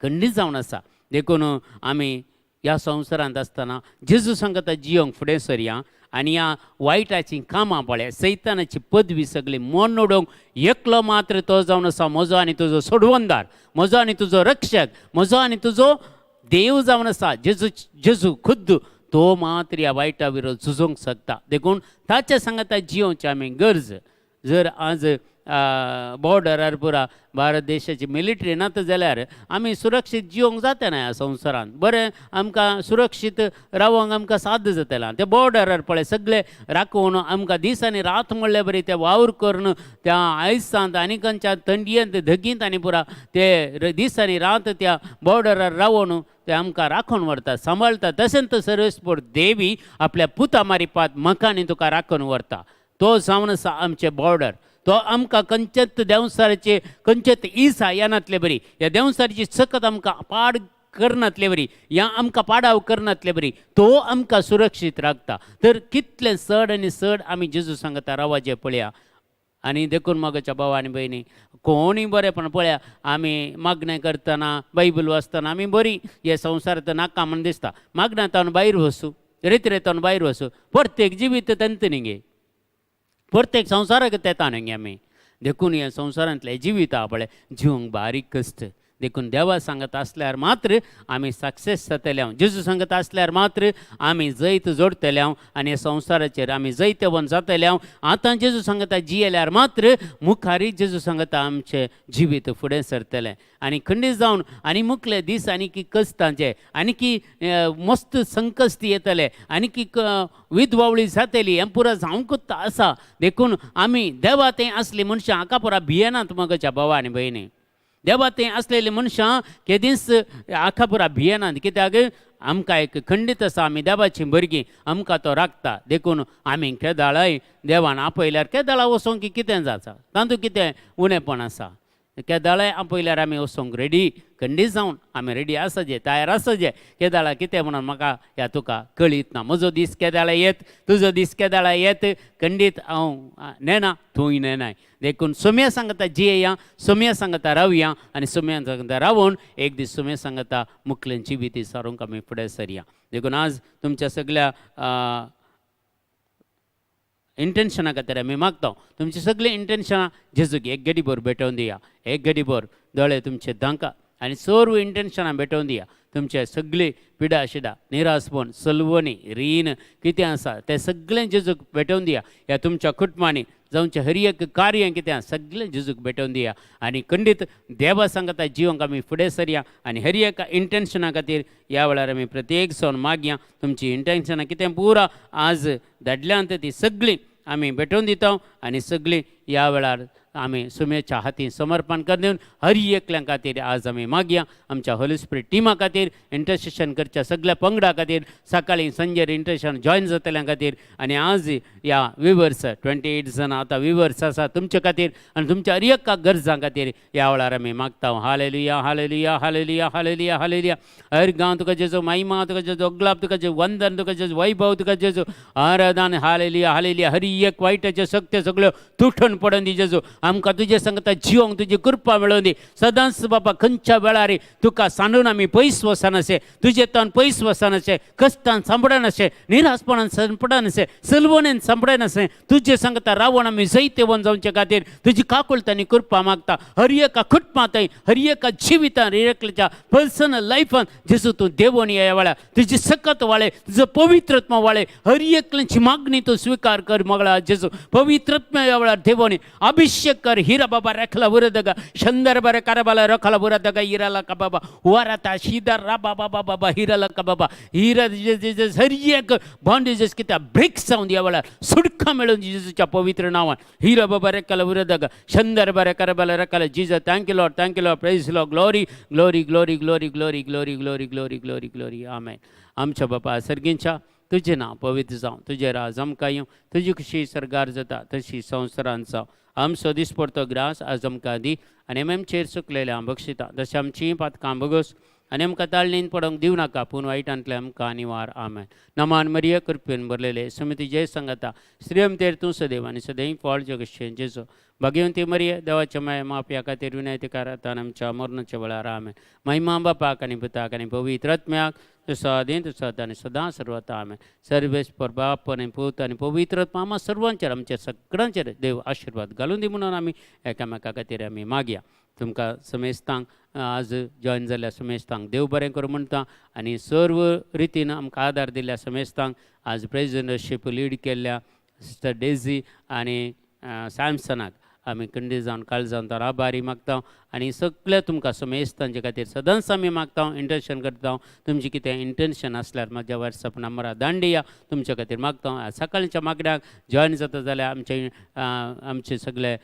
खंडीत जावन आसा. देखून आमी ह्या संवसारांत आसतना जेजू सांगता जियोंक फुडें सरया आनी ह्या वायटाचीं कामां पळया, सैतानाची पदवी सगळी मोडून उडोवंक एकलो मात्र तो जावन आसा म्हजो आनी तुजो सोडवणदार, म्हजो आनी तुजो रक्षक, म्हजो आनी तुजो देव जावन आसा जेजू. जेजू खुद्द तो मात्र ह्या वायटा विरोध झुजोवंक शकता. देखून ताच्या सांगता जियोवची आमी गरज. जर आज बॉर्डरार पुरा भारत देशाची मिलिटरी नात जाल्यार आमी सुरक्षीत जिवंक जाता ना ह्या संवसारांत. बरें आमकां सुरक्षीत रावंक आमकां साध्य जातलें. ते बॉर्डरार पळय सगळे राखून आमकां दीस आनी रात म्हणल्यार बरी ते वावर करून त्या आयसांत आनी खंयच्या थंडयेंत धगींत आनी पुरा ते दीस आनी रात त्या बॉर्डरार रावून ते आमकां राखून व्हरता, सांबाळटा. तशेंच सर्वेस्पोर देवी आपल्या पुता मारिपात म्हाका आनी तुका राखून व्हरता. तो जावन आसा आमचे बॉर्डर. तो आमकां खंयचेच देंवसाराचे खंयचेच इसा येनातले बरी, ह्या देंवसाराची सकत आमकां पाड करनातले बरी, ह्या आमकां पाडाव करनातले बरी तो आमकां सुरक्षीत राखता. तर कितलें चड आनी चड आमी जेजू सांगता रावाचें पळया. आनी देखून म्हज्या भाव आनी भयणी कोणूय बरें पण पळया आमी मागणें करतना बायबल वाचतना आमी बरी हे संवसारांत नाका म्हूण दिसता. मागण्यांत भायर वचूं, रेतरेतान भायर वचूं, प्रत्येक जिवीत तंत न्ही, प्रत्येक संवसाराक तेता न्ही आमी. देखून ह्या संवसारांतलें जिवीत आहा पळय जिवंक बारीक कश्ट. देखून देवा सांगत आसल्यार मात्र आमी सक्सेस जातले हांव, जेजू सांगत आसल्यार मात्र आमी जैत जोडटले हांव आनी ह्या संवसाराचेर आमी जैतवंत जातले हांव. आतां जेजू सांगता जियेल्यार मात्र मुखारी जेजू सांगता आमचें जिवीत फुडें सरतलें आनी खंडीत जावन आनी मुखले दीस आनी की कश्टांचे आनी की मस्त संकश्ट येतले आनी की विधवावळी जातली हें पुरा जावंकूच आसा. देखून आमी देवा थंय आसली मनशां हाका पुरा भियेनात म्हज्या भावा आनी भयणी. देवा थंय आसलेली मनशां केदींच आखा पुरा भियेनात, कित्याक आमकां एक खंडीत आसा, आमी देवाचीं भुरगीं, आमकां तो राखता. देखून आमी केदाळाय देवान आपयल्यार केदाळा वचोंक कितें जाता, तातूंत कितें उणेपण आसा. केदाळाय आपयल्यार आमी वचोंक रेडी, खंडीत जावन आमी रेडी आसा जे, तयार आसा जे. केदाळा कितें म्हणून म्हाका ह्या तुका कळीत ना, म्हजो दीस केदाळा येत, तुजो दीस केदाळा येत, खंडीत हांव नेना, तूंय नेनाय. देखून सोम्या सांगता जियेया, सोम्या सांगता रावया आनी सोम्या सांगता रावून एक दीस सोम्या सांगता मुखलें जिवीत सारूंक आमी फुडें सरया. देखून आज तुमच्या सगळ्या इंटेन्शना खातीर आमी मागता, तुमची सगळीं इंटेन्शनां जेजूक एक गडीभर भेटोवन दिया. एक गडीभर दोळे तुमचे धांका आनी सर्व इंटेन्शनां भेटोवन दिया. तुमचे सगळी पिडा शिडा निरासपण सलवणी रीण कितें आसा तें सगळें जेजूक भेटोवन दिया. ह्या तुमच्या कुटुंबांनी जावचें हर एक कार्य कितें आसा सगळें जेजूक भेटोवन दिया आनी खंडीत देवा सांगता जिवंक आमी फुडें सरया आनी हर एका इंटेन्शना खातीर ह्या वेळार आमी प्रत्येक सण मागया. तुमची इंटेन्शनां कितें पुरा आज धाडल्यांत ती सगळीं आमी भेटोवन दिता आनी सगळीं ह्या वेळार आमी सुमेच्या हातीन समर्पण करून हर एकल्या खातीर आज आमी मागया. आमच्या होली स्पिरीट टिमा खातीर, इंटरसेशन करच्या सगळ्या पंगडा खातीर, सकाळी संजेर इंटरसेशन जॉयन जातल्या खातीर आनी आज ह्या विवर्स 28 जाणां आतां विवर्स आसा तुमचे खातीर आनी तुमच्या हर एका गरजां खातीर ह्या वेळार आमी मागता. Hallelujah, hallelujah, hallelujah, hallelujah, hallelujah. हर गांव तुका जेजो महिमा, तुका जेजो अगलाप, तुका जेजो वंदन, तुका जेजो वैभव, तुका जेजो आराधन. Hallelujah, hallelujah. हर एक वायटाचे शक्ती सगळ्यो तुटून पडून दी जेजू. आमकां तुजे सांगता जिवंक तुजी कृपा मेळोवन दी सदांच बाबा. खंयच्या वेळार तुका सांडून आमी पयस वचनाशे, तुजे तान पयस वचनाशे, कश्टान सांपडनाशे, निरासपणान सांपडनाशे, सलवणेन सांपडनाशे, तुजे सांगता रावण आमी जैतेवन जावचे खातीर तुजी काकुळट आनी कृपा मागता. हर एका कुटुंबांत, हर एका जिवितान, हर एकल्याच्या पर्सनल लायफान जेजू तूं देवून या वेळार तुजी सकत वाळे, तुजो पवित्रत्म वाळे. हर एकल्याची मागणी तूं स्विकार कर मगळा जेजू. पवित्रत्म ह्या वेळार देवोनी अभिषेक कर. हिरा बाबा रेखला बुरदगा शंदर बरे कारबाला रखला बुरदगा हिराला का बाबा वाराता शिदर रा बाबा बाबा हिराला का बाबा हिरा. हर एक बॉन्डेजेस कित्या ब्रेक जावन ह्या वेळार सुटका मेळून जेजूच्या पवित्र नांवान. हिरा बाबा रेकाला बुरदगा शंदर बरे कारबाला रखला. Jesus, thank you Lord, thank you Lord. Praise Lord. Glory, glory, glory, glory, glory, glory, glory, glory, glory, glory. आमेन. आमच्या बापा सर्गींच्या, तुजें नांव पवित्र जावं, तुजें राज आमकां येवं, तुजी खुशी सर्गार जाता तशी संवसारांत जावं. आमचो दिसपडतो ग्रास आज आमकां दी आनी आमी आमचेर चुकलेल्या बक्षिता तशें आमचीं पातकां बगस आनी आमकां ताळणीन पडोवंक दिवं नाका, पूण वायटांतलें आमकां निवार. आमेन. नमान मरिया, कृपेन भरलेले, सुमी तुजें सांगता. स्त्रियम तेर तूं सदैव आनी सदैव फळ जगशें जेजो. भाग्यवंती मरिया, देवाच्या माय, मापया खातीर विनंती कर आतां आमच्या मरणाच्या वेळार. आमेन. महिमा बापाक आनी पुताक आनी पवित्र आत्म्याक. तुजो आदीं तुजो आतां आनी सदां सर्वता. आमेन. सर्वेस्पर बाप आनी पूत आनी पवित्र आत्मा सर्वांचेर, आमच्या सगळ्यांचेर देव आशिर्वाद घालून दी म्हणून आमी एकामेका खातीर आमी मागया. तुमकां समेस्तांक, आज जॉयन जाल्ल्या समेस्तांक देव बरें करूं म्हणटा आनी सर्व रितीन आमकां आदार दिल्ल्या समेस्तांक, आज प्रेजिडंटशीप लीड केल्ल्या सिस्टर डेझी आनी सॅमसनाक आमी खंडीत जावन काळजान तर आभारी मागता. आनी सगळ्या तुमकां समेस्तांचे खातीर सदांच आमी मागता, इंटेन्शन करता. तुमचें कितें इंटेन्शन आसल्यार म्हाज्या वॉट्सएप नंबरार धाडया, तुमच्या खातीर मागता. सकाळच्या मागण्याक जॉयन जाता जाल्यार आमचे आमचे सगळे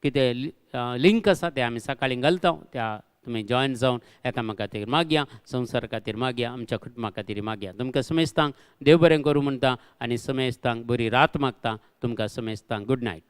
कितें लिंक आसा ते आमी सकाळीं घालता. त्या तुमी जॉयन जावन एकामेका खातीर मागया, संवसार खातीर मागया, आमच्या कुटुंबा खातीर मागया. तुमकां समेस्तांक देव बरें करूं म्हणटा आनी समेस्तांक बरी रात मागता. तुमकां समेस्तांक गूड नायट.